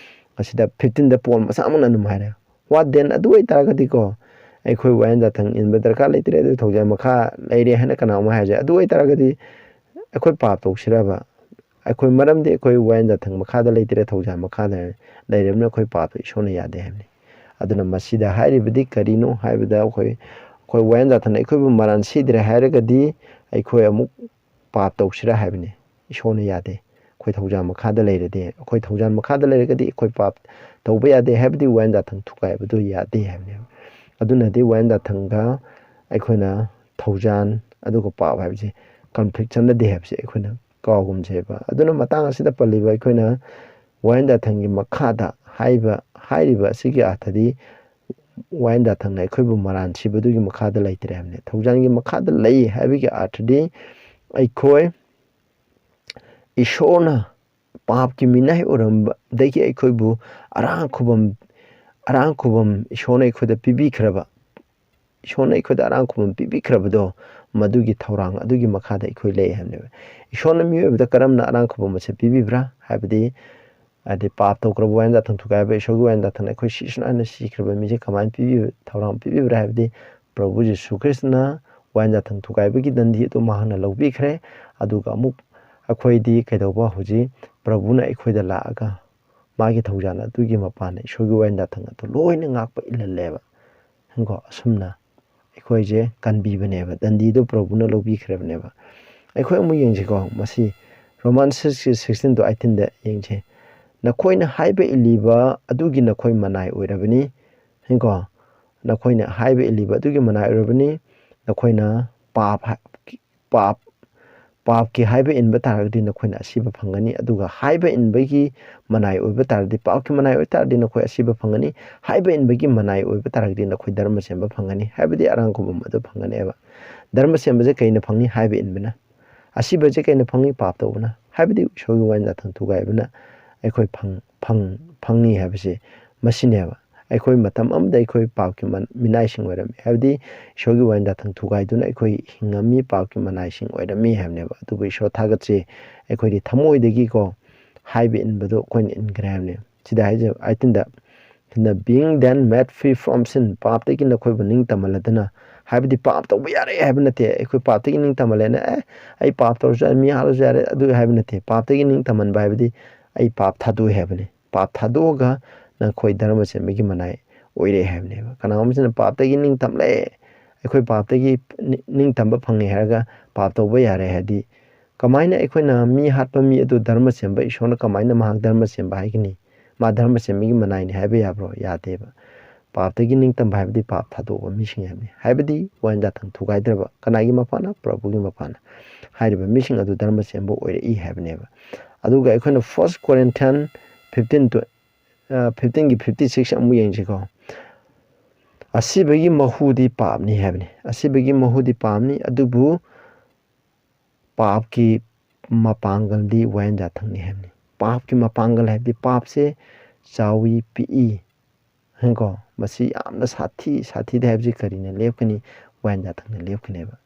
ꯑꯁꯤꯗ fifteen ꯗ ꯄꯣꯜ ꯃꯁꯥꯃꯛꯅ ꯑꯗꯨꯝ ꯍꯥꯏꯔꯦ꯫ "What then?" ꯑꯗꯨ ꯑꯣꯏꯇꯥꯔꯒꯗꯤꯀꯣ, ꯑꯩꯈꯣꯏ ꯋꯥꯌꯦꯟ ꯌꯥꯊꯪ ꯏꯟꯕ ꯗꯔꯀꯥꯔ ꯂꯩꯇ꯭ꯔꯦ, ꯑꯗꯨ ꯊꯧꯖꯥꯜ ꯃꯈꯥ ꯂꯩꯔꯦ ꯍꯥꯏꯅ ꯀꯅꯥꯒꯨꯝꯕ ꯍꯥꯏꯔꯁꯦ꯫ ꯑꯗꯨ ꯑꯣꯏꯇꯥꯔꯒꯗꯤ ꯑꯩꯈꯣꯏ ꯄꯥꯞ ꯇꯧꯁꯤꯔꯕ? ꯑꯩꯈꯣꯏ, ꯃꯔꯝꯗꯤ ꯑꯩꯈꯣꯏ ꯋꯥꯌꯦꯟ ꯌꯥꯊꯪ ꯃꯈꯥꯗ ꯂꯩꯇ꯭ꯔꯦ, ꯊꯧꯖꯥꯜ ꯃꯈꯥꯗ ꯂꯩꯔꯕꯅꯤꯅ ꯑꯩꯈꯣꯏ ꯄꯥꯞꯇꯣ ꯏꯁꯣꯔꯅ ꯌꯥꯗꯦ ꯍꯥꯏꯕꯅꯤ꯫ ꯑꯗꯨꯅ ꯃꯁꯤꯗ ꯍꯥꯏꯔꯤꯕꯗꯤ ꯀꯔꯤꯅꯣ ꯍꯥꯏꯕꯗ, ꯑꯩꯈꯣꯏ, ꯑꯩꯈꯣꯏ ꯋꯥꯌꯦꯟ ꯌꯥꯊꯪꯅ ꯑꯩꯈꯣꯏꯕꯨ ꯃꯔꯥꯟ ꯁꯤꯗ꯭ꯔꯦ ꯍꯥꯏꯔꯒꯗꯤ ꯑꯩꯈꯣꯏ ꯑꯃꯨꯛ ꯄꯥꯞ ꯇꯧꯁꯤꯔꯥ ꯍꯥꯏꯕꯅꯤ꯫ ꯏꯁꯣꯔꯅ ꯌꯥꯗꯦ꯫ ꯑꯩꯈꯣꯏ ꯊꯧꯖꯥꯜ ꯃꯈꯥꯗ ꯂꯩꯔꯗꯤ, ꯑꯩꯈꯣꯏ ꯊꯧꯖꯥꯜ ꯃꯈꯥꯗ ꯂꯩꯔꯒꯗꯤ ꯑꯩꯈꯣꯏ ꯄꯥꯞ ꯇꯧꯕ ꯌꯥꯗꯦ ꯍꯥꯏꯕꯗꯤ ꯋꯥꯌꯦꯟ ꯌꯥꯊꯪ ꯊꯨꯒꯥꯏꯕꯗꯨ ꯌꯥꯗꯦ ꯍꯥꯏꯕꯅꯦꯕ꯫ ꯑꯗꯨꯅꯗꯤ ꯋꯥꯌꯦꯟ ꯌꯥꯊꯪꯒ ꯑꯩꯈꯣꯏꯅ ꯊꯧꯖꯥꯜ ꯑꯗꯨꯒ ꯄꯥꯞ ꯍꯥꯏꯕꯁꯦ conflict ꯆꯠꯅꯗꯦ ꯍꯥꯏꯕꯁꯦ ꯑꯩꯈꯣꯏꯅ ꯀꯥꯎꯒꯨꯝꯁꯦꯕ꯫ ꯑꯗꯨꯅ ꯃꯇꯥꯡ ꯑꯁꯤꯗ ꯄꯜꯂꯤꯕ ꯑꯩꯈꯣꯏꯅ ꯋꯥꯌꯦꯟ ꯌꯥꯊꯪꯒꯤ ꯃꯈꯥꯗ ꯍꯥꯏꯕ, ꯍꯥꯏꯔꯤꯕ ꯑꯁꯤꯒꯤ ꯑꯥꯔꯊꯗꯤ ꯋꯥꯌꯦꯟ ꯌꯥꯊꯪꯅ ꯑꯩꯈꯣꯏꯕꯨ ꯃꯔꯥꯟ ꯁꯤꯕꯗꯨꯒꯤ ꯃꯈꯥꯗ ꯂꯩꯇ꯭ꯔꯦ ꯍꯥꯏꯕꯅꯤ꯫ ꯊꯧꯖꯥꯜꯒꯤ ꯃꯈꯥꯗ ꯂꯩ ꯍꯥꯏꯕꯒꯤ ꯑꯥꯔꯊꯗꯤ ꯑꯩꯈꯣꯏ ꯏꯁꯣꯔꯅ ꯄꯥꯞꯀꯤ ꯃꯤꯅꯥꯏ ꯑꯣꯏꯔꯝꯕꯗꯒꯤ ꯑꯩꯈꯣꯏꯕꯨ ꯑꯔꯥꯡ ꯈꯨꯕꯝ, ꯑꯔꯥꯡ ꯈꯨꯕꯝ ꯏꯁꯣꯔꯅ ꯑꯩꯈꯣꯏꯗ ꯄꯤꯕꯤꯈ꯭ꯔꯕ, ꯏꯁꯣꯔꯅ ꯑꯩꯈꯣꯏꯗ ꯑꯔꯥꯡ ꯈꯨꯕꯝ ꯄꯤꯕꯤꯈ꯭ꯔꯕꯗꯣ, ꯃꯗꯨꯒꯤ ꯊꯧꯔꯥꯡ ꯑꯗꯨꯒꯤ ꯃꯈꯥꯗ ꯑꯩꯈꯣꯏ ꯂꯩ ꯍꯥꯏꯕꯅꯦꯕ꯫ ꯏꯁꯣꯔꯅ ꯃꯤꯑꯣꯏꯕꯗ ꯀꯔꯝꯅ ꯑꯔꯥꯡ ꯈꯨꯕꯝ ꯑꯁꯦ ꯄꯤꯕꯤꯕ꯭ꯔꯥ ꯍꯥꯏꯕꯗꯤ, ꯍꯥꯏꯗꯤ ꯄꯥꯞ ꯇꯧꯈ꯭ꯔꯕ ꯋꯥꯌꯦꯟ ꯌꯥꯊꯪ ꯊꯨꯒꯥꯏꯕ, ꯏꯁꯣꯔꯒꯤ ꯋꯥꯌꯦꯟ ꯌꯥꯊꯪ ꯑꯩꯈꯣꯏ ꯁꯤꯁꯅꯨ ꯍꯥꯏꯅ ꯁꯤꯈ꯭ꯔꯕ ꯃꯤꯁꯦ ꯀꯃꯥꯏꯅ ꯄꯤꯕꯤꯕ, ꯊꯧꯔꯥꯡ ꯄꯤꯕꯤꯕ꯭ꯔꯥ ꯍꯥꯏꯕꯗꯤ, ꯄ꯭ꯔꯚꯨ ꯖꯤꯁꯨ ꯈ꯭ꯔꯤꯁꯇꯅ ꯋꯥꯌꯦꯟ ꯌꯥꯊꯪ ꯊꯨꯒꯥꯏꯕꯒꯤ ꯗꯟꯗꯤ ꯑꯗꯨ ꯃꯍꯥꯛꯅ ꯂꯧꯕꯤꯈ꯭ꯔꯦ꯫ ꯑꯗꯨꯒ ꯑꯃꯨꯛ ꯑꯩꯈꯣꯏꯗꯤ ꯀꯩꯗꯧꯕ, ꯍꯧꯖꯤꯛ ꯄ꯭ꯔꯚꯨꯅ ꯑꯩꯈꯣꯏꯗ ꯂꯥꯛꯑꯒ ꯃꯥꯒꯤ ꯊꯧꯖꯥꯜ ꯑꯗꯨꯒꯤ ꯃꯄꯥꯟꯅ ꯏꯁꯣꯔꯒꯤ ꯋꯥꯌꯦꯟ ꯌꯥꯊꯪ ꯑꯗꯨ ꯂꯣꯏꯅ ꯉꯥꯛꯄ ꯏꯜꯍꯜꯂꯦꯕ꯫ ꯀꯣ, ꯑꯁꯨꯝꯅ ꯑꯩꯈꯣꯏꯁꯦ ꯀꯟꯕꯤꯕꯅꯦꯕ, ꯗꯟꯗꯤꯗꯣ ꯄ꯭ꯔꯚꯨꯅ ꯂꯧꯕꯤꯈ꯭ꯔꯕꯅꯦꯕ꯫ ꯑꯩꯈꯣꯏ ꯑꯃꯨꯛ ꯌꯦꯡꯁꯤꯀꯣ, ꯃꯁꯤ ꯔꯣꯃꯥꯟ ꯁꯤꯛꯁꯀꯤ ꯁꯤꯛꯁꯇꯤꯟ ꯇꯨ ꯑꯩꯠꯇꯤꯟꯗ ꯌꯦꯡꯁꯦ꯫ "ꯅꯈꯣꯏꯅ ꯍꯥꯏꯕ ꯏꯜꯂꯤꯕ ꯑꯗꯨꯒꯤ ꯅꯈꯣꯏ ꯃꯅꯥꯏ ꯑꯣꯏꯔꯕꯅꯤ", ꯀꯣ, "ꯅꯈꯣꯏꯅ ꯍꯥꯏꯕ ꯏꯜꯂꯤꯕ ꯑꯗꯨꯒꯤ ꯃꯅꯥꯏ ꯑꯣꯏꯔꯕꯅꯤ, ꯅꯈꯣꯏꯅ ꯄꯥꯞ ꯍꯥ-, ꯄꯥꯞ, ꯄꯥꯞꯀꯤ ꯍꯥꯏꯕ ꯏꯟꯕ ꯇꯥꯔꯒꯗꯤ ꯅꯈꯣꯏꯅ ꯑꯁꯤꯕ ꯐꯪꯒꯅꯤ, ꯑꯗꯨꯒ ꯍꯥꯏꯕ ꯏꯟꯕꯒꯤ ꯃꯅꯥꯏ ꯑꯣꯏꯕ ꯇꯥꯔꯗꯤ, ꯄꯥꯞꯀꯤ ꯃꯅꯥꯏ ꯑꯣꯏꯕ ꯇꯥꯔꯗꯤ ꯅꯈꯣꯏ ꯑꯁꯤꯕ ꯐꯪꯒꯅꯤ, ꯍꯥꯏꯕ ꯏꯟꯕꯒꯤ ꯃꯅꯥꯏ ꯑꯣꯏꯕ ꯇꯥꯔꯒꯗꯤ ꯅꯈꯣꯏ ꯙꯔꯃ ꯁꯦꯝꯕ ꯐꯪꯒꯅꯤ", ꯍꯥꯏꯕꯗꯤ ꯑꯔꯥꯡ ꯈꯨꯕꯝ ꯑꯗꯨ ꯐꯪꯒꯅꯦꯕ꯫ ꯙꯔꯃ ꯁꯦꯝꯕꯁꯦ ꯀꯩꯅ ꯐꯪꯅꯤ? ꯍꯥꯏꯕ ꯏꯟꯕꯅ꯫ ꯑꯁꯤꯕꯁꯦ ꯀꯩꯅ ꯐꯪꯅꯤ? ꯄꯥꯞ ꯇꯧꯕꯅ꯫ ꯍꯥꯏꯕꯗꯤ ꯏꯁꯣꯔꯒꯤ ꯋꯥꯌꯦꯟ ꯌꯥꯊꯪ ꯊꯨꯒꯥꯏꯕꯅ ꯑꯩꯈꯣꯏ ꯐꯪ-, ꯐꯪ-, ꯐꯪꯉꯤ ꯍꯥꯏꯕꯁꯦ ꯃꯁꯤꯅꯦꯕ꯫ ꯑꯩꯈꯣꯏ ꯃꯇꯝ ꯑꯃꯗ ꯑꯩꯈꯣꯏ ꯄꯥꯞꯀꯤ ꯃꯟ-, ꯃꯤꯅꯥꯏꯁꯤꯡ ꯑꯣꯏꯔꯝꯃꯤ, ꯍꯥꯏꯕꯗꯤ ꯏꯁꯣꯔꯒꯤ ꯋꯥꯌꯦꯟ ꯌꯥꯊꯪ ꯊꯨꯒꯥꯏꯗꯨꯅ ꯑꯩꯈꯣꯏ ꯍꯤꯡꯉꯝꯃꯤ, ꯄꯥꯞꯀꯤ ꯃꯅꯥꯏꯁꯤꯡ ꯑꯣꯏꯔꯝꯃꯤ ꯍꯥꯏꯕꯅꯦꯕ꯫ ꯑꯗꯨꯕꯨ ꯏꯁꯣꯔ ꯊꯥꯒꯠꯆꯩ, ꯑꯩꯈꯣꯏꯗꯤ ꯊꯃꯣꯏꯗꯒꯤꯀꯣ ꯍꯥꯏꯕ ꯏꯟꯕꯗꯣ ꯑꯩꯈꯣꯏꯅ ꯏꯟꯈ꯭ꯔꯦ ꯍꯥꯏꯕꯅꯦ꯫ ꯁꯤꯗ ꯍꯥꯏꯖ-, ꯑꯩꯠꯇꯤꯟꯗ, "Being then made free from sin", ꯄꯥꯞꯇꯒꯤ ꯅꯈꯣꯏꯕꯨ ꯅꯤꯡꯇꯝꯍꯜꯂꯗꯅ, ꯍꯥꯏꯕꯗꯤ ꯄꯥꯞ ꯇꯧꯕ ꯌꯥꯔꯦ ꯍꯥꯏꯕ ꯅꯠꯇꯦ꯫ ꯑꯩꯈꯣꯏ ꯄꯥꯞꯇꯒꯤ ꯅꯤꯡꯇꯝꯍꯜꯂꯦꯅ, "ꯑꯦ, ꯑꯩ ꯄꯥꯞ ꯇꯧꯔꯁꯨ ꯌꯥꯔꯦ, ꯃꯤ ꯍꯥꯠꯂꯁꯨ ꯌꯥꯔꯦ", ꯑꯗꯨ ꯍꯥꯏꯕ ꯅꯠꯇꯦ꯫ ꯄꯥꯞꯇꯒꯤ ꯅꯤꯡꯇꯝꯍꯟꯕ ꯍꯥꯏꯕꯗꯤ ꯑꯩ ꯄꯥꯞ ꯊꯥꯗꯣꯛꯑꯦ ꯍꯥꯏꯕꯅꯤ꯫ ꯄꯥꯞ ꯊꯥꯗꯣꯛꯑꯒ ꯅꯈꯣꯏ ꯙꯔꯃ ꯁꯦꯝꯕꯒꯤ ꯃꯅꯥꯏ ꯑꯣꯏꯔꯦ ꯍꯥꯏꯕꯅꯦꯕ꯫ ꯀꯅꯥꯒꯨꯝꯕꯁꯤꯅ ꯄꯥꯞꯇꯒꯤ ꯅꯤꯡꯇꯝꯂꯦ, ꯑꯩꯈꯣꯏ ꯄꯥꯞꯇꯒꯤ ꯅꯤ-, ꯅꯤꯡꯇꯝꯕ ꯐꯪꯉꯦ ꯍꯥꯏꯔꯒ ꯄꯥꯞ ꯇꯧꯕ ꯌꯥꯔꯦ ꯍꯥꯏꯗꯤ, ꯀꯃꯥꯏꯅ ꯑꯩꯈꯣꯏꯅ ꯃꯤ ꯍꯥꯠꯄ ꯃꯤ ꯑꯗꯨ ꯙꯔꯃ ꯁꯦꯝꯕ, ꯏꯁꯣꯔꯅ ꯀꯃꯥꯏꯅ ꯃꯍꯥꯛ ꯙꯔꯃ ꯁꯦꯝꯕ ꯍꯥꯏꯒꯅꯤ? ꯃꯥ ꯙꯔꯃ ꯁꯦꯝꯕꯒꯤ ꯃꯅꯥꯏꯅꯤ ꯍꯥꯏꯕ ꯌꯥꯕ꯭ꯔꯣ? ꯌꯥꯗꯦꯕ꯫ ꯄꯥꯞꯇꯒꯤ ꯅꯤꯡꯇꯝꯕ ꯍꯥꯏꯕꯗꯤ ꯄꯥꯞ ꯊꯥꯗꯣꯛꯄ ꯃꯤꯁꯤꯡ ꯍꯥꯏꯕꯅꯤ꯫ ꯍꯥꯏꯕꯗꯤ ꯋꯥꯌꯦꯟ ꯌꯥꯊꯪ ꯊꯨꯒꯥꯏꯗ꯭ꯔꯕ꯫ ꯀꯅꯥꯒꯤ ꯃꯄꯥꯟꯅ? ꯄ꯭ꯔꯚꯨꯒꯤ ꯃꯄꯥꯟꯅ꯫ ꯍꯥꯏꯔꯤꯕ ꯃꯤꯁꯤꯡ ꯑꯗꯨ ꯙꯔꯃ ꯁꯦꯝꯕ ꯑꯣꯏꯔꯛꯏ ꯍꯥꯏꯕꯅꯦꯕ꯫ ꯑꯗꯨꯒ ꯑꯩꯈꯣꯏꯅ First Corinthian fifteen to, ꯑ, fifteen ꯒꯤ fifty six ꯑꯃꯨꯛ ꯌꯦꯡꯁꯤꯀꯣ꯫ "ꯑꯁꯤꯕꯒꯤ ꯃꯍꯨꯗꯤ ꯄꯥꯞꯅꯤ" ꯍꯥꯏꯕꯅꯤ꯫ "ꯑꯁꯤꯕꯒꯤ ꯃꯍꯨꯗꯤ ꯄꯥꯞꯅꯤ, ꯑꯗꯨꯕꯨ ꯄꯥꯞꯀꯤ ꯃꯄꯥꯡꯒꯜꯗꯤ ꯋꯥꯌꯦꯟ ꯌꯥꯊꯪꯅꯤ" ꯍꯥꯏꯕꯅꯤ꯫ ꯄꯥꯞꯀꯤ ꯃꯄꯥꯡꯒꯜ ꯍꯥꯏꯕꯗꯤ ꯄꯥꯞꯁꯦ ꯆꯥꯎꯏ, ꯄꯤꯛꯏ, ꯍꯦꯡꯀꯣ꯫ ꯃꯁꯤ ꯌꯥꯝꯅ ꯁꯥꯊꯤ, ꯁꯥꯊꯤꯗꯦ ꯍꯥꯏꯕꯁꯤ ꯀꯔꯤꯅ ꯂꯦꯞꯀꯅꯤ? ꯋꯥꯌꯦꯟ ꯌꯥꯊꯪꯅ ꯂꯦꯞꯀꯅꯦꯕ꯫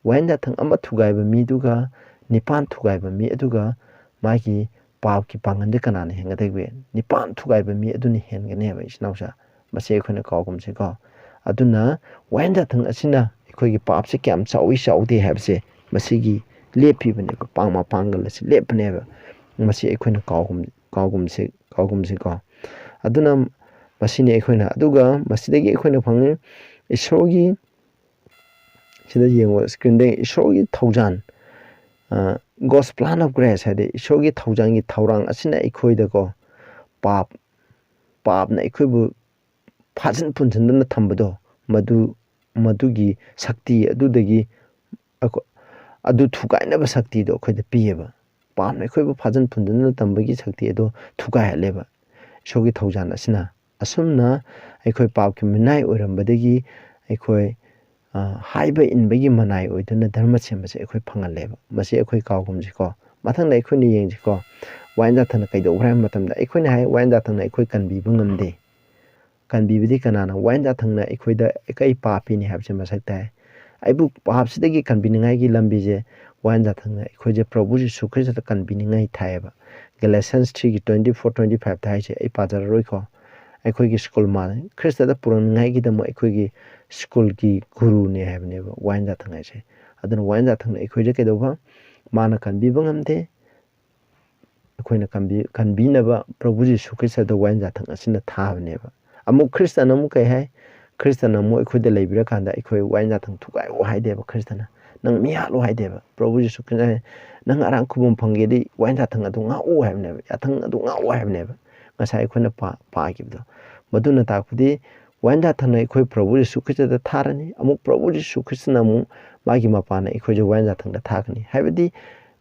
ꯋꯥꯌꯦꯟ ꯌꯥꯊꯪ ꯑꯃ ꯊꯨꯒꯥꯏꯕ ꯃꯤꯗꯨꯒ ꯅꯤꯄꯥꯟ ꯊꯨꯒꯥꯏꯕ ꯃꯤ ꯑꯗꯨꯒ ꯃꯥꯒꯤ ꯄꯥꯞꯀꯤ ꯄꯥꯡꯒꯜꯗꯤ ꯀꯅꯥꯅ ꯍꯦꯟꯒꯗꯒꯦ? ꯅꯤꯄꯥꯟ ꯊꯨꯒꯥꯏꯕ ꯃꯤ ꯑꯗꯨꯅ ꯍꯦꯟꯒꯅꯦꯕ, ꯏꯆꯤꯟ ꯏꯅꯥꯎꯁꯦ꯫ ꯃꯁꯤ ꯑꯩꯈꯣꯏꯅ ꯀꯥꯎꯒꯨꯝꯁꯤꯀꯣ꯫ ꯑꯗꯨꯅ ꯋꯥꯌꯦꯟ ꯌꯥꯊꯪ ꯑꯁꯤꯅ ꯑꯩꯈꯣꯏꯒꯤ ꯄꯥꯞꯁꯦ ꯀꯌꯥꯝ ꯆꯥꯎꯏ ꯆꯥꯎꯗꯦ ꯍꯥꯏꯕꯁꯦ ꯃꯁꯤꯒꯤ ꯂꯦꯞꯄꯤꯕꯅꯦꯕ, ꯄꯥꯡ ꯃꯄꯥꯡꯒꯜ ꯑꯁꯤ ꯂꯦꯞꯄꯅꯦꯕ꯫ ꯃꯁꯤ ꯑꯩꯈꯣꯏꯅ ꯀꯥꯎꯒꯨꯝ-, ꯀꯥꯎꯒꯨꯝꯁꯤ, ꯀꯥꯎꯒꯨꯝꯁꯤꯀꯣ꯫ ꯑꯗꯨꯅ ꯃꯁꯤꯅꯤ ꯑꯩꯈꯣꯏꯅ, ꯑꯗꯨꯒ ꯃꯁꯤꯗꯒꯤ ꯑꯩꯈꯣꯏꯅ ꯐꯪꯉꯤ ꯏꯁꯣꯔꯒꯤ, ꯁꯤꯗ ꯌꯦꯡꯉꯣ, ꯁ꯭ꯀ꯭ꯔꯤꯟꯗ ꯏꯁꯣꯔꯒꯤ ꯊꯧꯖꯥꯟ, God's plan of grace ꯍꯥꯏꯗꯤ ꯏꯁꯣꯔꯒꯤ ꯊꯧꯖꯥꯟꯒꯤ ꯊꯧꯔꯥꯡ ꯑꯁꯤꯅ ꯑꯩꯈꯣꯏꯗꯀꯣ ꯄꯥꯞ, ꯄꯥꯞꯅ ꯑꯩꯈꯣꯏꯕꯨ ꯐꯥꯖꯤꯟ ꯄꯨꯟꯁꯤꯟꯗꯨꯅ ꯊꯝꯕꯗꯣ, ꯃꯗꯨ, ꯃꯗꯨꯒꯤ ꯁꯛꯇꯤ ꯑꯗꯨꯗꯒꯤ ꯑꯩꯈꯣ-, ꯑꯗꯨ ꯊꯨꯒꯥꯏꯅꯕ ꯁꯛꯇꯤꯗꯣ ꯑꯩꯈꯣꯏꯗ ꯄꯤꯌꯦꯕ꯫ ꯄꯥꯞꯅ ꯑꯩꯈꯣꯏꯕꯨ ꯐꯥꯖꯤꯟ ꯄꯨꯟꯁꯤꯟꯗꯨꯅ ꯊꯝꯕꯒꯤ ꯁꯛꯇꯤ ꯑꯗꯣ ꯊꯨꯒꯥꯏꯍꯜꯂꯦꯕ ꯏꯁꯣꯔꯒꯤ ꯊꯧꯖꯥꯟ ꯑꯁꯤꯅ꯫ ꯑꯁꯨꯝꯅ ꯑꯩꯈꯣꯏ ꯄꯥꯞꯀꯤ ꯃꯤꯅꯥꯏ ꯑꯣꯏꯔꯝꯕꯗꯒꯤ ꯑꯩꯈꯣꯏ, ꯑ, ꯍꯥꯏꯕ ꯏꯟꯕꯒꯤ ꯃꯅꯥꯏ ꯑꯣꯏꯗꯨꯅ ꯙꯔꯃ ꯁꯦꯝꯕꯁꯦ ꯑꯩꯈꯣꯏ ꯐꯪꯍꯜꯂꯦꯕ꯫ ꯃꯁꯤ ꯑꯩꯈꯣꯏ ꯀꯥꯎꯒꯨꯝꯁꯤꯀꯣ꯫ ꯃꯊꯪꯗ ꯑꯩꯈꯣꯏꯅ ꯌꯦꯡꯁꯤꯀꯣ, ꯋꯥꯌꯦꯟ ꯌꯥꯊꯪꯅ ꯀꯩꯗꯧꯕ꯭ꯔꯥ ꯍꯥꯏꯕ ꯃꯇꯝꯗ, ꯑꯩꯈꯣꯏꯅ ꯍꯥꯏ, ꯋꯥꯌꯦꯟ ꯌꯥꯊꯪꯅ ꯑꯩꯈꯣꯏ ꯀꯟꯕꯤꯕ ꯉꯝꯗꯦ꯫ ꯀꯟꯕꯤꯕꯗꯤ ꯀꯅꯥꯅ? ꯋꯥꯌꯦꯟ ꯌꯥꯊꯪꯅ ꯑꯩꯈꯣꯏꯗ ꯑꯩ ꯄꯥꯄꯤꯅꯤ ꯍꯥꯏꯕꯁꯦ ꯃꯁꯛ ꯇꯥꯏ꯫ ꯑꯩꯕꯨ ꯄꯥꯞꯁꯤꯗꯒꯤ ꯀꯟꯕꯤꯅꯤꯡꯉꯥꯏꯒꯤ ꯂꯝꯕꯤꯁꯦ ꯋꯥꯌꯦꯟ ꯌꯥꯊꯪꯅ ꯑꯩꯈꯣꯏꯁꯦ ꯄ꯭ꯔꯚꯨ ꯖꯤꯁꯨ ꯈ꯭ꯔꯤꯁꯇꯗ ꯀꯟꯕꯤꯅꯤꯡꯉꯥꯏ ꯊꯥꯏꯌꯦꯕ꯫ Galatians three ꯒꯤ twenty four, twenty five ꯇ ꯍꯥꯏꯁꯦ ꯑꯩ ꯄꯥꯖꯔꯔꯣꯏꯀꯣ꯫ ꯑꯩꯈꯣꯏꯒꯤ ꯁ꯭ꯀꯨꯜ ꯃꯥ-, ꯈ꯭ꯔꯤꯁꯇꯗ ꯄꯨꯔꯛꯅꯤꯡꯉꯥꯏꯒꯤꯗꯃꯛ ꯑꯩꯈꯣꯏꯒꯤ ꯁ꯭ꯀꯨꯜꯒꯤ ꯒꯨꯔꯨꯅꯦ ꯍꯥꯏꯕꯅꯦꯕ ꯋꯥꯌꯦꯟ ꯌꯥꯊꯪ ꯍꯥꯏꯁꯦ꯫ ꯑꯗꯨꯅ ꯋꯥꯌꯦꯟ ꯌꯥꯊꯪꯅ ꯑꯩꯈꯣꯏꯁꯦ ꯀꯩꯗꯧꯕ? ꯃꯥꯅ ꯀꯟꯕꯤꯕ ꯉꯝꯗꯦ꯫ ꯑꯩꯈꯣꯏꯅ ꯀꯟꯕꯤ-, ꯀꯟꯕꯤꯅꯕ ꯄ꯭ꯔꯚꯨ ꯖꯤꯁꯨ ꯈ꯭ꯔꯤꯁꯇꯗ ꯋꯥꯌꯦꯟ ꯌꯥꯊꯪ ꯑꯁꯤꯅ ꯊꯥꯕꯅꯦꯕ꯫ ꯑꯃꯨꯛ ꯈ꯭ꯔꯤꯁꯇꯅ ꯑꯃꯨꯛ ꯀꯩ ꯍꯥꯏ? ꯈ꯭ꯔꯤꯁꯇꯅ ꯑꯃꯨꯛ ꯑꯩꯈꯣꯏꯗ ꯂꯩꯕꯤꯔꯀꯥꯟꯗ ꯑꯩꯈꯣꯏ ꯋꯥꯌꯦꯟ ꯌꯥꯊꯪ ꯊꯨꯒꯥꯏꯌꯣ ꯍꯥꯏꯗꯦꯕ ꯈ꯭ꯔꯤꯁꯇꯅ꯫ ꯅꯪ ꯃꯤ ꯍꯥꯠꯂꯣ ꯍꯥꯏꯗꯦꯕ꯫ ꯄ꯭ꯔꯚꯨ ꯖꯤꯁꯨ ꯈ꯭ꯔꯤꯁꯇꯅ ꯅꯪ ꯑꯔꯥꯡ ꯈꯨꯕꯝ ꯐꯪꯒꯦꯗꯤ ꯋꯥꯌꯦꯟ ꯌꯥꯊꯪ ꯑꯗꯨ ꯉꯥꯛꯎ ꯍꯥꯏꯕꯅꯦꯕ꯫ ꯌꯥꯊꯪ ꯑꯗꯨ ꯉꯥꯛꯎ ꯍꯥꯏꯕꯅꯦꯕ꯫ ꯉꯁꯥꯏ ꯑꯩꯈꯣꯏꯅ ꯄꯥ-, ꯄꯥꯈꯤꯕꯗꯣ꯫ ꯃꯗꯨꯅ ꯇꯥꯛꯄꯗꯤ ꯋꯥꯌꯦꯟ ꯌꯥꯊꯪꯅ ꯑꯩꯈꯣꯏ ꯄ꯭ꯔꯚꯨ ꯖꯤꯁꯨ ꯈ꯭ꯔꯤꯁꯇꯗ ꯊꯥꯔꯅꯤ꯫ ꯑꯃꯨꯛ ꯄ꯭ꯔꯚꯨ ꯖꯤꯁꯨ ꯈ꯭ꯔꯤꯁꯇꯅ ꯑꯃꯨꯛ ꯃꯥꯒꯤ ꯃꯄꯥꯟꯅ ꯑꯩꯈꯣꯏꯁꯦ ꯋꯥꯌꯦꯟ ꯌꯥꯊꯪꯗ ꯊꯥꯒꯅꯤ꯫ ꯍꯥꯏꯕꯗꯤ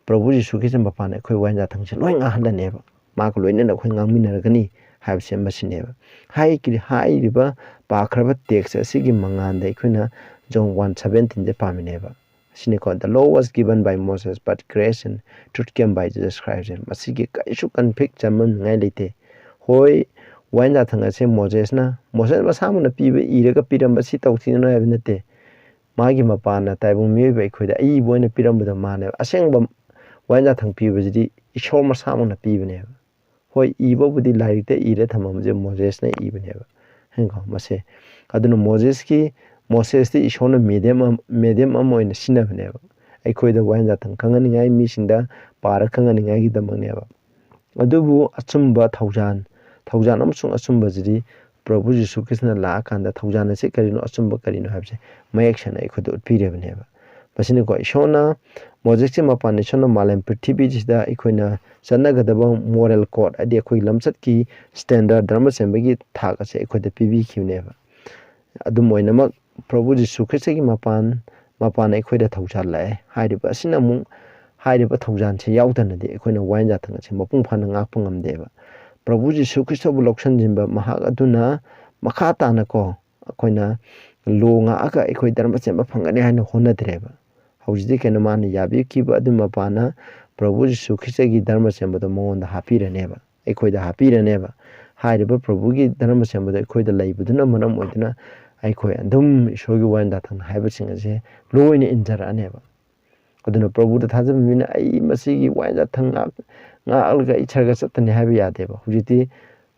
ꯄ꯭ꯔꯚꯨ ꯖꯤꯁꯨ ꯈ꯭ꯔꯤꯁꯇ ꯃꯄꯥꯟꯅ ꯑꯩꯈꯣꯏ ꯋꯥꯌꯦꯟ ꯌꯥꯊꯪꯁꯦ ꯂꯣꯏ ꯉꯥꯡꯍꯜꯂꯅꯦꯕ꯫ ꯃꯥꯒ ꯂꯣꯏꯅꯅ ꯑꯩꯈꯣꯏ ꯉꯥꯡꯃꯤꯟꯅꯔꯒꯅꯤ ꯍꯥꯏꯕꯁꯦ ꯃꯁꯤꯅꯦꯕ꯫ ꯍꯥꯏ-, ꯍꯥꯏꯔꯤꯕ ꯄꯥꯈ꯭ꯔꯕ text ꯑꯁꯤꯒꯤ ꯃꯉꯥꯟꯗ ꯑꯩꯈꯣꯏꯅ John one seventeen say ꯄꯥꯃꯤꯟꯅꯩꯕ꯫ ꯑꯁꯤꯅꯤꯀꯣ, "The law was given by Moses, but grace and truth came by Jesus Christ." ꯃꯁꯤꯒꯤ ꯀꯔꯤꯁꯨ conflict ꯆꯃꯝꯅꯤꯡꯉꯥꯏ ꯂꯩꯇꯦ꯫ ꯍꯣꯏ, ꯋꯥꯌꯦꯟ ꯖꯥꯊꯪ ꯑꯁꯦ ꯃꯣꯖꯦꯁꯅ, ꯃꯣꯖꯦꯁ ꯃꯁꯥꯃꯛꯅ ꯄꯤꯕ, ꯏꯔꯒ ꯄꯤꯔꯝꯕ ꯁꯤ ꯇꯧ ꯊꯤꯗꯅ ꯍꯥꯏꯕ ꯅꯠꯇꯦ꯫ ꯃꯥꯒꯤ ꯃꯄꯥꯟꯅ ꯇꯥꯏꯕꯪ ꯃꯤꯑꯣꯏꯕ ꯑꯩꯈꯣꯏꯗ ꯑꯏꯕ ꯑꯣꯏꯅ ꯄꯤꯔꯝꯕꯗꯣ ꯃꯥꯅꯦꯕ꯫ ꯑꯁꯦꯡꯕ ꯋꯥꯌꯦꯟ ꯖꯥꯊꯪ ꯄꯤꯕꯁꯤꯗꯤ ꯏꯁꯣꯔ ꯃꯁꯥꯃꯛꯅ ꯄꯤꯕꯅꯦꯕ꯫ ꯍꯣꯏ, ꯏꯕꯕꯨꯗꯤ ꯂꯥꯏꯔꯤꯛꯇ ꯏꯔ ꯊꯝꯃꯝꯕꯁꯦ ꯃꯣꯖꯦꯁꯅ ꯏꯕꯅꯦꯕ꯫ ꯍꯥꯏꯀꯣ ꯃꯁꯦ꯫ ꯑꯗꯨꯅ ꯃꯣꯖꯦꯁꯀꯤ, ꯃꯣꯁꯦꯁꯇꯤ ꯏꯁꯣꯔꯅ ꯃꯦꯗꯤꯌꯝ ꯑꯃ, ꯃꯦꯗꯤꯌꯝ ꯑꯃ ꯑꯣꯏꯅ ꯁꯤꯖꯤꯟꯅꯕꯅꯦꯕ꯫ ꯑꯩꯈꯣꯏꯗ ꯋꯥꯌꯦꯟ ꯖꯥꯊꯪ ꯈꯪꯍꯟꯅꯤꯡꯉꯥꯏ, ꯃꯤꯁꯤꯡꯗ ꯄꯥꯔ ꯈꯪꯍꯟꯅꯤꯡꯉꯥꯏꯒꯤꯗꯃꯛꯅꯦꯕ꯫ ꯑꯗꯨꯕꯨ ꯑꯆꯨꯝꯕ ꯊꯧꯖꯥꯟ, ꯊꯧꯖꯥꯟ ꯑꯃꯁꯨꯡ ꯑꯆꯨꯝꯕꯁꯤꯗꯤ ꯄ꯭ꯔꯚꯨ ꯖꯤꯁꯨ ꯈ꯭ꯔꯤꯁꯇꯅ ꯂꯥꯛꯑꯀꯥꯟꯗ ꯊꯧꯖꯥꯟ ꯑꯁꯤ ꯀꯔꯤꯅꯣ, ꯑꯆꯨꯝꯕ ꯀꯔꯤꯅꯣ ꯍꯥꯏꯕꯁꯦ ꯃꯌꯦꯛ ꯁꯦꯡꯅ ꯑꯩꯈꯣꯏꯗ ꯎꯠꯄꯤꯔꯕꯅꯦꯕ꯫ ꯃꯁꯤꯅꯀꯣ ꯏꯁꯣꯔꯅ ꯃꯣꯖꯦꯁꯀꯤ ꯃꯄꯥꯟ ꯏꯁꯣꯔꯅ ꯃꯥꯂꯦꯝ ꯄ꯭ꯔꯤꯊꯤꯕꯤꯁꯤꯗ ꯑꯩꯈꯣꯏꯅ ꯆꯠꯅꯒꯗꯕ ꯃꯣꯔꯦꯜ ꯀꯣꯗ, ꯍꯥꯏꯗꯤ ꯑꯩꯈꯣꯏꯒꯤ ꯂꯝꯆꯠꯀꯤ ꯁ꯭ꯇꯦꯟꯗꯔꯗ, ꯙꯔꯃ ꯆꯦꯟꯕꯒꯤ ꯊꯥꯛ ꯑꯁꯦ ꯑꯩꯈꯣꯏꯗ ꯄꯤꯕꯤꯈꯤꯕꯅꯦꯕ꯫ ꯑꯗꯨꯝ ꯑꯣꯏꯅꯃꯛ ꯄ꯭ꯔꯚꯨ ꯖꯤꯁꯨ ꯈ꯭ꯔꯤꯁꯇꯒꯤ ꯃꯄꯥꯟ, ꯃꯄꯥꯟ ꯑꯩꯈꯣꯏꯗ ꯊꯧꯖꯥꯜꯂꯛꯑꯦ꯫ ꯍꯥꯏꯔꯤꯕ ꯑꯁꯤꯅ ꯑꯃꯨꯛ ꯍꯥꯏꯔꯤꯕ ꯊꯧꯖꯥꯟꯁꯦ ꯌꯥꯎꯗꯅꯗꯤ ꯑꯩꯈꯣꯏꯅ ꯋꯥꯌꯦꯟ ꯖꯥꯊꯪ ꯑꯁꯦ ꯃꯄꯨꯡ ꯐꯥꯅ ꯉꯥꯛꯄ ꯉꯝꯗꯦꯕ꯫ ꯄ꯭ꯔꯚꯨ ꯖꯤꯁꯨ ꯈ꯭ꯔꯤꯁꯇꯕꯨ ꯂꯧꯁꯤꯟꯖꯤꯟꯕ ꯃꯍꯥꯛ ꯑꯗꯨꯅ ꯃꯈꯥ ꯇꯥꯅꯀꯣ ꯑꯩꯈꯣꯏꯅ ꯂꯣ ꯉꯥꯛꯑꯒ ꯑꯩꯈꯣꯏ ꯙꯔꯃ ꯆꯦꯟꯕ ꯐꯪꯒꯅꯤ ꯍꯥꯏꯅ ꯍꯣꯠꯅꯗ꯭ꯔꯦꯕ꯫ ꯍꯧꯖꯤꯛꯇꯤ ꯀꯩꯅꯣ ꯃꯥꯅ ꯌꯥꯕꯤꯈꯤꯕ ꯑꯗꯨ ꯃꯄꯥꯟꯅ ꯄ꯭ꯔꯚꯨ ꯖꯤꯁꯨ ꯈ꯭ꯔꯤꯁꯇꯒꯤ ꯙꯔꯃ ꯆꯦꯟꯕꯗꯣ ꯃꯉꯣꯟꯗ ꯍꯥꯞꯄꯤꯔꯅꯦꯕ, ꯑꯩꯈꯣꯏꯗ ꯍꯥꯞꯄꯤꯔꯅꯦꯕ꯫ ꯍꯥꯏꯔꯤꯕ ꯄ꯭ꯔꯚꯨꯒꯤ ꯙꯔꯃ ꯆꯦꯟꯕꯗꯣ ꯑꯩꯈꯣꯏꯗ ꯂꯩꯕꯗꯨꯅ ꯃꯔꯝ ꯑꯣꯏꯗꯨꯅ ꯑꯩꯈꯣꯏ ꯑꯗꯨꯝ ꯏꯁꯣꯔꯒꯤ ꯋꯥꯌꯦꯟ ꯖꯥꯊꯪ ꯍꯥꯏꯕꯁꯤꯡ ꯑꯁꯦ ꯂꯣꯏꯅ ꯏꯟꯖꯔꯛꯑꯅꯦꯕ꯫ ꯑꯗꯨꯅ ꯄ꯭ꯔꯚꯨꯗ ꯊꯥꯖꯕ ꯃꯤꯅ ꯑꯩ ꯃꯁꯤꯒꯤ ꯋꯥꯌꯦꯟ ꯖꯥꯊꯪ ꯉꯥꯛ-, ꯉꯥꯛꯂꯒ ꯑꯩ ꯁꯔꯒ ꯆꯠꯇꯅꯤ ꯍꯥꯏꯕ ꯌꯥꯗꯦꯕ꯫ ꯍꯧꯖꯤꯛꯇꯤ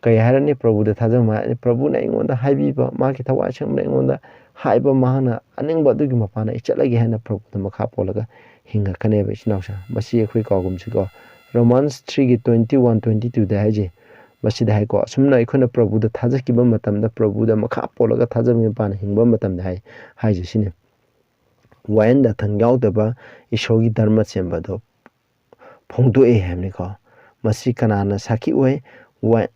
ꯀꯩ ꯍꯥꯏꯔꯅꯤ? ꯄ꯭ꯔꯚꯨꯗ ꯊꯥꯖꯕ ꯍꯥꯏꯔꯅꯤ꯫ ꯄ꯭ꯔꯚꯨꯅ ꯑꯩꯉꯣꯟꯗ ꯍꯥꯏꯕꯤꯕ, ꯃꯥꯒꯤ ꯊꯋꯥꯏ ꯑꯁꯦꯡꯕꯅ ꯑꯩꯉꯣꯟꯗ ꯍꯥꯏꯕ, ꯃꯍꯥꯛꯅ ꯑꯅꯤꯡꯕ ꯑꯗꯨꯒꯤ ꯃꯄꯥꯟꯅ ꯑꯩ ꯆꯠꯂꯒꯦ ꯍꯥꯏꯅ ꯄ꯭ꯔꯚꯨꯗ ꯃꯈꯥ ꯄꯣꯜꯂꯒ ꯍꯤꯡꯉꯛꯀꯅꯦꯕ, ꯏꯆꯤꯟ ꯏꯅꯥꯎꯁꯦ꯫ ꯃꯁꯤ ꯑꯩꯈꯣꯏ ꯀꯥꯎꯒꯨꯝꯁꯤꯀꯣ꯫ ꯔꯣꯃꯥꯟꯁ ꯊ꯭ꯔꯤꯒꯤ ꯇ꯭ꯋꯦꯟꯇꯤ ꯋꯥꯟ, ꯇ꯭ꯋꯦꯟꯇꯤ ꯇꯨꯗ ꯍꯥꯏꯁꯦ, ꯃꯁꯤꯗ ꯍꯥꯏꯀꯣ, ꯑꯁꯨꯝꯅ ꯑꯩꯈꯣꯏꯅ ꯄ꯭ꯔꯚꯨꯗ ꯊꯥꯖꯈꯤꯕ ꯃꯇꯝꯗ, ꯄ꯭ꯔꯚꯨꯗ ꯃꯈꯥ ꯄꯣꯜꯂꯒ ꯊꯥꯖꯕꯒꯤ ꯃꯄꯥꯟꯅ ꯍꯤꯡꯕ ꯃꯇꯝꯗ ꯍꯥꯏ, ꯍꯥꯏꯁꯦ ꯁꯤꯅꯤ꯫ ꯋꯥꯌꯦꯟ ꯖꯥꯊꯪ ꯌꯥꯎꯗꯕ ꯏꯁꯣꯔꯒꯤ ꯙꯔꯃ ꯆꯦꯟꯕꯗꯣ ꯐꯣꯡꯗꯣꯛꯑꯦ ꯍꯥꯏꯕꯅꯤꯀꯣ꯫ ꯃꯁꯤ ꯀꯅꯥꯅ ꯁꯥꯈꯤ ꯑꯣꯏ? ꯋꯥ-,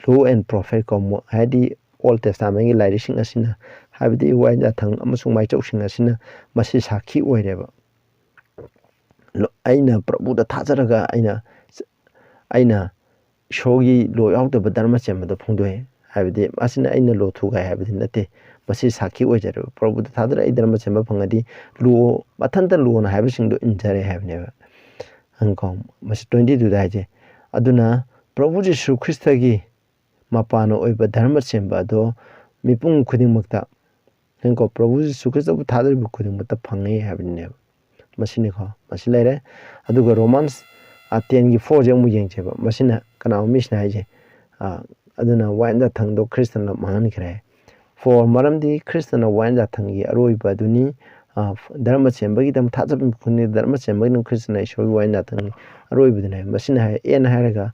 Law and Prophet ꯀꯣ, ꯃꯣ-, ꯍꯥꯏꯗꯤ Old Testament ꯀꯤ ꯂꯥꯏꯔꯤꯛꯁꯤꯡ ꯑꯁꯤꯅ, ꯍꯥꯏꯕꯗꯤ ꯋꯥꯌꯦꯟ ꯖꯥꯊꯪ ꯑꯃꯁꯨꯡ ꯃꯥꯏꯆꯧꯁꯤꯡ ꯑꯁꯤꯅ ꯃꯁꯤ ꯁꯥꯈꯤ ꯑꯣꯏꯔꯦꯕ꯫ ꯂꯣ-, ꯑꯩꯅ ꯄ꯭ꯔꯚꯨꯗ ꯊꯥꯖꯔꯒ ꯑꯩꯅ, ꯑꯩꯅ ꯏꯁꯣꯔꯒꯤ ꯂꯣ ꯌꯥꯎꯗꯕ ꯙꯔꯃ ꯆꯦꯟꯕꯗꯣ ꯐꯣꯡꯗꯣꯛꯑꯦ꯫ ꯍꯥꯏꯕꯗꯤ ꯃꯁꯤꯅ ꯑꯩꯅ ꯂꯣ ꯊꯨꯒꯥꯏ ꯍꯥꯏꯕꯗꯤ ꯅꯠꯇꯦ꯫ ꯃꯁꯤ ꯁꯥꯈꯤ ꯑꯣꯏꯖꯔꯦꯕ꯫ ꯄ꯭ꯔꯚꯨꯗ ꯊꯥꯖꯔ ꯑꯩ ꯙꯔꯃ ꯆꯦꯟꯕ ꯐꯪꯉꯗꯤ ꯂꯣ, ꯃꯊꯟꯇ ꯂꯣꯅ ꯍꯥꯏꯕꯁꯤꯡꯗꯣ ꯏꯟꯖꯔꯦ ꯍꯥꯏꯕꯅꯦꯕ꯫ ꯍꯪꯀꯣ, ꯃꯁꯤ ꯇ꯭ꯋꯦꯟꯇꯤ ꯇꯨꯗ ꯍꯥꯏꯁꯦ꯫ ꯑꯗꯨꯅ ꯄ꯭ꯔꯚꯨ ꯖꯤꯁꯨ ꯈ꯭ꯔꯤꯁꯇꯒꯤ ꯃꯄꯥꯟꯅ ꯑꯣꯏꯕ ꯙꯔꯃ ꯆꯦꯟꯕ ꯑꯗꯣ ꯃꯤꯄꯨꯝ ꯈꯨꯗꯤꯡꯃꯛꯇ, ꯅꯪꯀꯣ, ꯄ꯭ꯔꯚꯨ ꯖꯤꯁꯨ ꯈ꯭ꯔꯤꯁꯇꯕꯨ ꯊꯥꯖꯔꯤꯕ ꯈꯨꯗꯤꯡꯃꯛꯇ ꯐꯪꯉꯦ ꯍꯥꯏꯕꯅꯦꯕ꯫ ꯃꯁꯤꯅꯤꯀꯣ, ꯃꯁꯤ ꯂꯩꯔꯦ꯫ ꯑꯗꯨꯒ ꯔꯣꯃꯥꯟꯁ, ꯑ, ꯇꯦꯟꯒꯤ ꯐꯣꯔꯁꯦ ꯑꯃꯨꯛ ꯌꯦꯡꯁꯦꯕ꯫ ꯃꯁꯤꯅ ꯀꯅꯥꯒꯨꯝꯕ ꯃꯤꯁꯤꯅ ꯍꯥꯏꯁꯦ, ꯑ, ꯑꯗꯨꯅ ꯋꯥꯌꯦꯟ ꯌꯥꯊꯪꯗꯣ ꯈ꯭ꯔꯤꯁꯇꯅ ꯃꯥꯡꯍꯟꯈ꯭ꯔꯦ꯫ ꯐꯣꯔ, ꯃꯔꯝꯗꯤ ꯈ꯭ꯔꯤꯁꯇꯅ ꯋꯥꯌꯦꯟ ꯌꯥꯊꯪꯒꯤ ꯑꯔꯣꯏꯕ ꯑꯗꯨꯅꯤ꯫ ꯑ, ꯙꯔꯃ ꯆꯦꯟꯕꯒꯤꯗꯃꯛ ꯊꯥꯖꯕ ꯈꯨꯗꯤꯡ ꯙꯔꯃ ꯆꯦꯟꯕꯒꯤꯗꯃꯛ ꯈ꯭ꯔꯤꯁꯇꯅ ꯏꯁꯣꯔꯒꯤ ꯋꯥꯌꯦꯟ ꯌꯥꯊꯪꯒꯤ ꯑꯔꯣꯏꯕꯗꯨꯅꯤ ꯍꯥꯏ꯫ ꯃꯁꯤꯅ ꯍꯥꯏ, ꯑꯦꯟ ꯍꯥꯏꯔꯒ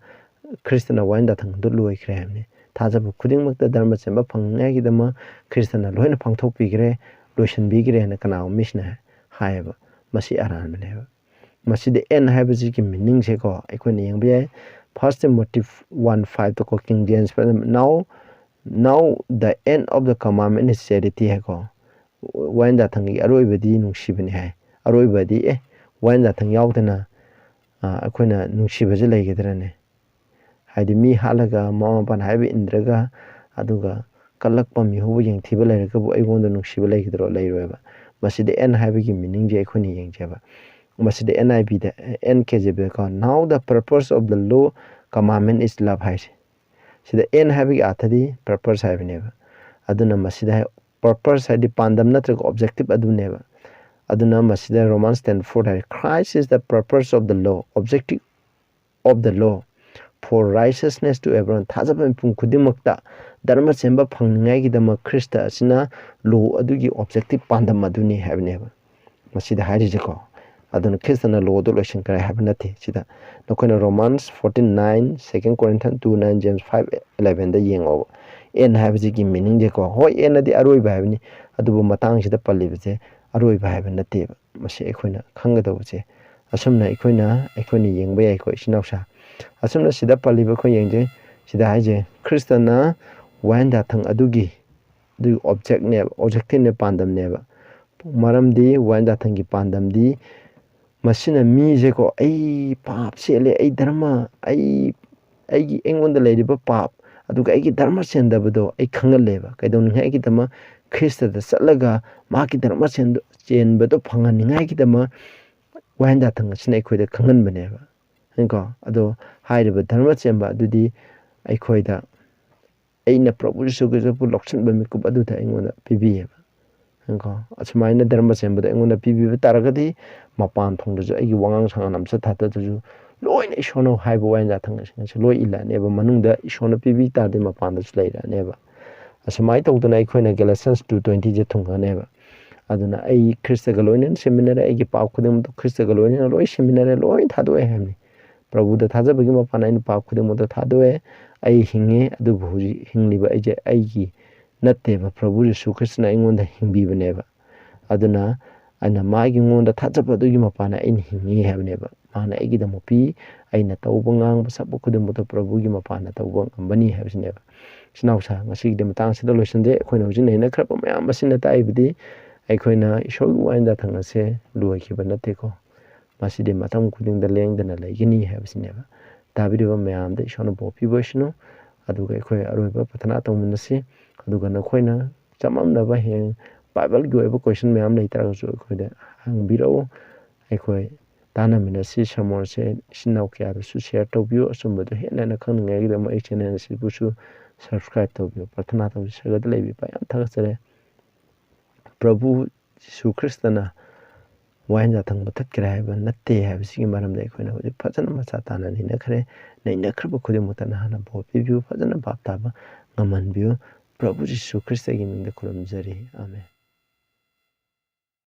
ꯈ꯭ꯔꯤꯁꯇꯅ ꯋꯥꯌꯦꯟ ꯌꯥꯊꯪꯗꯨ ꯂꯣꯏꯈ꯭ꯔꯦ ꯍꯥꯏꯕꯅꯤ꯫ ꯊꯥꯖꯕ ꯈꯨꯗꯤꯡꯃꯛꯇ ꯙꯔꯃ ꯆꯦꯟꯕ ꯐꯪꯅꯤꯡꯉꯥꯏꯒꯤꯗꯃꯛ ꯈ꯭ꯔꯤꯁꯇꯅ ꯂꯣꯏꯅ ꯄꯥꯡꯊꯣꯛꯄꯤꯈ꯭ꯔꯦ, ꯂꯣꯏꯁꯤꯟꯕꯤꯈ꯭ꯔꯦ ꯍꯥꯏꯅ ꯀꯅꯥꯒꯨꯝꯕ ꯃꯤꯁꯤꯅ ꯍꯥꯏ-, ꯍꯥꯏꯌꯦꯕ꯫ ꯃꯁꯤ ꯑꯔꯥꯟꯕꯅꯦꯕ꯫ ꯃꯁꯤꯗ ꯑꯦꯟ ꯍꯥꯏꯕꯁꯤꯒꯤ ꯃꯤꯅꯤꯡꯁꯦꯀꯣ, ꯑꯩꯈꯣꯏꯅ ꯌꯦꯡꯕ ꯌꯥꯏ꯫ First Timothy one five ꯇꯀꯣ, King James, "Now, now the end of the commandment is charity" ꯍꯥꯏꯀꯣ꯫ ꯋꯥꯌꯦꯟ ꯌꯥꯊꯪꯒꯤ ꯑꯔꯣꯏꯕꯗꯤ ꯅꯨꯡꯁꯤꯕꯅꯤ ꯍꯥꯏ꯫ ꯑꯔꯣꯏꯕꯗꯤ, ꯑꯦ, ꯋꯥꯌꯦꯟ ꯌꯥꯊꯪ ꯌꯥꯎꯗꯅ, ꯑ, ꯑꯩꯈꯣꯏꯅ ꯅꯨꯡꯁꯤꯕꯁꯦ ꯂꯩꯒꯗ꯭ꯔꯅꯦ? ꯍꯥꯏꯗꯤ ꯃꯤ ꯍꯥꯠꯂꯒ ꯃꯃꯥ ꯃꯄꯥꯅ ꯍꯥꯏꯕ ꯏꯟꯗ꯭ꯔꯒ, ꯑꯗꯨꯒ ꯀꯜꯂꯛꯄ ꯃꯤꯍꯧꯕ ꯌꯦꯡꯊꯤꯕ ꯂꯩꯔꯒꯕꯨ ꯑꯩꯉꯣꯟꯗ ꯅꯨꯡꯁꯤꯕ ꯂꯩꯒꯗ꯭ꯔꯣ? ꯂꯩꯔꯣꯏꯕ꯫ ꯃꯁꯤꯗ ꯑꯦꯟ ꯍꯥꯏꯕꯒꯤ ꯃꯤꯅꯤꯡꯁꯦ ꯑꯩꯈꯣꯏꯅ ꯌꯦꯡꯖꯦꯕ꯫ ꯃꯁꯤꯗ ꯑꯦꯟ ꯑꯥꯏ ꯕꯤꯗ, ꯑꯦꯟ ꯀꯦ ꯖꯦ ꯕꯤꯗꯀꯣ, "Now the purpose of the law commandment is love" ꯍꯥꯏꯁꯦ꯫ ꯁꯤꯗ ꯑꯦꯟ ꯍꯥꯏꯕꯒꯤ ꯑꯥꯔꯊꯗꯤ ꯄꯔꯄꯁ ꯍꯥꯏꯕꯅꯦꯕ꯫ ꯑꯗꯨꯅ ꯃꯁꯤꯗ ꯍꯥꯏ-, ꯄꯔꯄꯁ ꯍꯥꯏꯗꯤ ꯄꯥꯟꯗꯝ ꯅꯠꯇ꯭ꯔꯒ ꯑꯣꯕꯖꯦꯛꯇꯤꯞ ꯑꯗꯨꯅꯦꯕ꯫ ꯑꯗꯨꯅ ꯃꯁꯤꯗ ꯔꯣꯃꯥꯟꯁ ꯇꯦꯟ ꯐꯣꯔ ꯍꯥꯏꯔꯦ, "Christ is the purpose of the law, objective of the law, for righteousness to everyone." ꯊꯥꯖꯕ ꯃꯤꯄꯨꯝ ꯈꯨꯗꯤꯡꯃꯛꯇ ꯙꯔꯃ ꯆꯦꯟꯕ ꯐꯪꯅꯤꯡꯉꯥꯏꯒꯤꯗꯃꯛ ꯈ꯭ꯔꯤꯁꯇ ꯑꯁꯤꯅ ꯂꯣ ꯑꯗꯨꯒꯤ ꯑꯣꯕꯖꯦꯛꯇꯤꯞ, ꯄꯥꯟꯗꯝ ꯑꯗꯨꯅꯤ ꯍꯥꯏꯕꯅꯦꯕ ꯃꯁꯤꯗ ꯍꯥꯏꯔꯤꯁꯦꯀꯣ꯫ ꯑꯗꯨꯅ ꯈ꯭ꯔꯤꯁꯇꯅ ꯂꯣꯗꯣ ꯂꯣꯏꯁꯤꯟꯈ꯭ꯔꯦ ꯍꯥꯏꯕ ꯅꯠꯇꯦ꯫ ꯁꯤꯗ ꯅꯈꯣꯏꯅ Romans fourteen nine, Second Corinthians two nine, James five elevenꯗ ꯌꯦꯡꯉꯣꯕ꯫ ꯑꯦꯟ ꯍꯥꯏꯕꯁꯤꯒꯤ ꯃꯤꯅꯤꯡꯁꯦꯀꯣ, ꯍꯣꯏ, ꯑꯦꯟ ꯑꯗꯤ ꯑꯔꯣꯏꯕ ꯍꯥꯏꯕꯅꯤ, ꯑꯗꯨꯕꯨ ꯃꯇꯥꯡꯁꯤꯗ ꯄꯜꯂꯤꯕꯁꯦ ꯑꯔꯣꯏꯕ ꯍꯥꯏꯕ ꯅꯠꯇꯦꯕ꯫ ꯃꯁꯤ ꯑꯩꯈꯣꯏꯅ ꯈꯪꯒꯗꯧꯕꯁꯦ꯫ ꯑꯁꯨꯝꯅ ꯑꯩꯈꯣꯏꯅ, ꯑꯩꯈꯣꯏꯅ ꯌꯦꯡꯕ ꯌꯥꯏꯀꯣ, ꯏꯆꯤꯟ ꯏꯅꯥꯎꯁꯥ꯫ ꯑꯁꯨꯝꯅ ꯁꯤꯗ ꯄꯜꯂꯤꯕ ꯑꯩꯈꯣꯏ ꯌꯦꯡꯖꯩ꯫ ꯁꯤꯗ ꯍꯥꯏꯁꯦ, ꯈ꯭ꯔꯤꯁꯇꯅ ꯋꯥꯍꯦꯟ ꯌꯥꯊꯪ ꯑꯗꯨꯒꯤ, ꯑꯗꯨꯒꯤ ꯑꯣꯕꯖꯦꯛꯅꯦꯕ, ꯑꯣꯕꯖꯦꯛꯇꯤꯞꯅꯦ, ꯄꯥꯟꯗꯝꯅꯦꯕ꯫ ꯃꯔꯝꯗꯤ ꯋꯥꯍꯦꯟ ꯌꯥꯊꯪꯒꯤ ꯄꯥꯟꯗꯝꯗꯤ ꯃꯁꯤꯅ ꯃꯤꯁꯦꯀꯣ, "ꯑꯩ ꯄꯥꯞ ꯆꯦꯜꯂꯦ, ꯑꯩ ꯙꯔꯃ, ꯑꯩ, ꯑꯩꯒꯤ, ꯑꯩꯉꯣꯟꯗ ꯂꯩꯔꯤꯕ ꯄꯥꯞ, ꯑꯗꯨꯒ ꯑꯩꯒꯤ ꯙꯔꯃ ꯆꯦꯟꯗꯕꯗꯣ ꯑꯩ ꯈꯪꯍꯜꯂꯦꯕ"꯫ ꯀꯩꯗꯧꯅꯤꯡꯉꯥꯏꯒꯤꯗꯃꯛ? ꯈ꯭ꯔꯤꯁꯇꯗ ꯆꯠꯂꯒ ꯃꯍꯥꯛꯀꯤ ꯙꯔꯃ ꯆꯦꯟꯕ-, ꯆꯦꯟꯕꯗꯣ ꯐꯪꯍꯟꯅꯤꯡꯉꯥꯏꯒꯤꯗꯃꯛ ꯋꯥꯍꯦꯟ ꯌꯥꯊꯪ ꯑꯁꯤꯅ ꯑꯩꯈꯣꯏꯗ ꯈꯪꯍꯟꯕꯅꯦꯕ꯫ ꯀꯣ? ꯑꯗꯣ ꯍꯥꯏꯔꯤꯕ ꯙꯔꯃ ꯆꯦꯟꯕ ꯑꯗꯨꯗꯤ ꯑꯩꯈꯣꯏꯗ ꯑꯩꯅ ꯄ꯭ꯔꯚꯨ ꯖꯤꯁꯨ ꯈ꯭ꯔꯤꯁꯇꯕꯨ ꯂꯧꯁꯤꯟꯕ ꯃꯤꯀꯨꯞ ꯑꯗꯨꯗ ꯑꯩꯉꯣꯟꯗ ꯄꯤꯕꯤꯌꯦꯕ꯫ ꯀꯣ, ꯑꯁꯨꯃꯥꯏꯅ ꯙꯔꯃ ꯆꯦꯟꯕꯗ ꯑꯩꯉꯣꯟꯗ ꯄꯤꯕꯤꯕ ꯇꯥꯔꯒꯗꯤ, ꯃꯄꯥꯟ ꯊꯣꯡꯗꯁꯨ ꯑꯩꯒꯤ ꯋꯥꯉꯥꯡ ꯁꯉꯥꯡ ꯂꯝꯆꯠ ꯁꯥꯖꯠꯇꯁꯨ ꯂꯣꯏꯅ ꯏꯁꯣꯔꯅ ꯍꯥꯏꯕ ꯋꯥꯍꯩ ꯖꯥꯊꯪꯁꯤꯡ ꯑꯁꯤ ꯂꯣꯏ ꯏꯜꯂꯛꯑꯅꯦꯕ꯫ ꯃꯅꯨꯡꯗ ꯏꯁꯣꯔꯅ ꯄꯤꯕꯤ ꯇꯥꯔꯗꯤ, ꯃꯄꯥꯟꯗꯁꯨ ꯂꯩꯔꯛꯑꯅꯦꯕ꯫ ꯑꯁꯨꯃꯥꯏꯅ ꯇꯧꯗꯅ ꯑꯩꯈꯣꯏꯅ Galatians two twenty ꯁꯦ ꯊꯨꯡꯒꯅꯦꯕ꯫ ꯑꯗꯨꯅ ꯑꯩ ꯈ꯭ꯔꯤꯁꯇꯒ ꯂꯣꯏꯅꯅ ꯁꯤꯃꯤꯟꯅꯔꯦ, ꯑꯩꯒꯤ ꯄꯥꯞ ꯈꯨꯗꯤꯡꯃꯛꯇꯣ ꯈ꯭ꯔꯤꯁꯇꯒ ꯂꯣꯏꯅꯅ ꯂꯣꯏ ꯁꯤꯃꯤꯟꯅꯔꯦ, ꯂꯣꯏ ꯊꯥꯗꯣꯛꯑꯦ ꯍꯥꯏꯕꯅꯤ꯫ ꯄ꯭ꯔꯚꯨꯗ ꯊꯥꯖꯕꯒꯤ ꯃꯄꯥꯟ ꯑꯩꯅ ꯄꯥꯞ ꯈꯨꯗꯤꯡꯃꯛꯇꯣ ꯊꯥꯗꯣꯛꯑꯦ꯫ ꯑꯩ ꯍꯤꯡꯉꯦ, ꯑꯗꯨꯕꯨ ꯍꯧꯖꯤꯛ ꯍꯤꯡꯂꯤꯕ ꯑꯩꯁꯦ ꯑꯩꯒꯤ ꯅꯠꯇꯦꯕ, ꯄ꯭ꯔꯚꯨ ꯖꯤꯁꯨ ꯈ꯭ꯔꯤꯁꯇꯅ ꯑꯩꯉꯣꯟꯗ ꯍꯤꯡꯕꯤꯕꯅꯦꯕ꯫ ꯑꯗꯨꯅ ꯑꯩꯅ ꯃꯥꯒꯤ ꯉꯣꯟꯗ ꯊꯥꯖꯕ ꯑꯗꯨꯒꯤ ꯃꯄꯥꯟꯅ ꯑꯩꯅ ꯍꯤꯡꯉꯤ ꯍꯥꯏꯕꯅꯦꯕ꯫ ꯃꯥꯅ ꯑꯩꯒꯤꯗꯃꯛ ꯄꯤ, ꯑꯩꯅ ꯇꯧꯕ, ꯉꯥꯡꯕ, ꯁꯛꯄ ꯈꯨꯗꯤꯡꯃꯛꯇꯣ ꯄ꯭ꯔꯚꯨꯒꯤ ꯃꯄꯥꯟꯅ ꯇꯧꯕ ꯉꯝꯕꯅꯤ ꯍꯥꯏꯕꯁꯤꯅꯦꯕ꯫ ꯏꯆꯤꯟ ꯏꯅꯥꯎꯁꯥ, ꯉꯁꯤꯒꯤꯗꯤ ꯃꯇꯥꯡ ꯑꯁꯤꯗ ꯂꯣꯏꯁꯤꯟꯖꯩ꯫ ꯑꯩꯈꯣꯏꯅ ꯍꯧꯖꯤꯛ ꯅꯩꯅꯈ꯭ꯔꯕ ꯃꯌꯥꯝ ꯑꯁꯤꯅ ꯇꯥꯛꯏꯕꯗꯤ, ꯑꯩꯈꯣꯏꯅ ꯏꯁꯣꯔꯒꯤ ꯋꯥꯍꯩ ꯖꯥꯊꯪ ꯑꯁꯦ ꯂꯣꯏꯈꯤꯕ ꯅꯠꯇꯦꯀꯣ꯫ ꯃꯁꯤꯗꯤ ꯃꯇꯝ ꯈꯨꯗꯤꯡꯗ ꯂꯦꯡꯗꯅ ꯂꯩꯒꯅꯤ ꯍꯥꯏꯕꯁꯤꯅꯦꯕ꯫ ꯇꯥꯕꯤꯔꯤꯕ ꯃꯌꯥꯝꯗ ꯏꯁꯣꯔꯅ ꯕꯣꯔ ꯄꯤꯕ ꯑꯣꯏꯁꯅꯨ꯫ ꯑꯗꯨꯒ ꯑꯩꯈꯣꯏ ꯑꯔꯣꯏꯕ ꯄ꯭ꯔꯊꯅꯥ ꯇꯧꯃꯤꯟꯅꯁꯤ꯫ ꯑꯗꯨꯒ ꯅꯈꯣꯏꯅ ꯆꯃꯝꯅꯕ, ꯍꯌꯦꯡ ꯕꯥꯏꯕꯜꯒꯤ ꯑꯣꯏꯕ question ꯃꯌꯥꯝ ꯂꯩꯇꯥꯔꯒꯁꯨ ꯑꯩꯈꯣꯏꯗ ꯍꯪꯕꯤꯔꯛꯎ꯫ ꯑꯩꯈꯣꯏ ꯇꯥꯟꯅꯃꯤꯟꯅꯁꯤ꯫ ꯁꯔꯃꯣꯟꯁꯦ ꯏꯆꯤꯟ ꯏꯅꯥꯎ ꯀꯌꯥꯗꯁꯨ share ꯇꯧꯕꯤꯌꯨ꯫ ꯑꯆꯨꯝꯕꯗꯨ ꯍꯦꯟꯅ ꯍꯦꯟꯅ ꯈꯪꯅꯤꯡꯉꯥꯏꯒꯤꯗꯃꯛ ꯑꯩ channel ꯑꯁꯤꯕꯨꯁꯨ subscribe ꯇꯧꯕꯤꯌꯨ꯫ ꯄ꯭ꯔꯊꯅꯥ ꯇꯧꯁꯤ꯫ ꯁꯔꯒꯗ ꯂꯩꯕꯤ ꯏꯄꯥ, ꯌꯥꯝ ꯊꯥꯒꯠꯆꯔꯤ꯫ ꯄ꯭ꯔꯚꯨ ꯖꯤꯁꯨ ꯈ꯭ꯔꯤꯁꯇꯅ ꯋꯥꯍꯦꯟꯖꯥ ꯊꯪꯕ ꯊꯠꯈ꯭ꯔꯦ ꯍꯥꯏꯕ ꯅꯠꯇꯦ ꯍꯥꯏꯕꯁꯤꯒꯤ ꯃꯔꯝꯗ ꯑꯩꯈꯣꯏꯅ ꯍꯧꯖꯤꯛ ꯐꯖꯅ ꯃꯆꯥ ꯇꯥꯅ ꯅꯩꯅꯈ꯭ꯔꯦ꯫ ꯅꯩꯅꯈ꯭ꯔꯕ ꯈꯨꯗꯤꯡꯃꯛꯇ ꯅꯍꯥꯛꯅ ꯕꯣꯔ ꯄꯤꯕꯤꯌꯨ, ꯐꯖꯅ ꯚꯥꯞ ꯇꯥꯕ ꯉꯝꯍꯟꯕꯤꯌꯨ꯫ ꯄ꯭ꯔꯚꯨ ꯖꯤꯁꯨ ꯈ꯭ꯔꯤꯁꯇꯒꯤ ꯃꯤꯡꯗ ꯈꯨꯔꯨꯝꯖꯔꯤ꯫ ꯑꯥꯃꯦꯟ꯫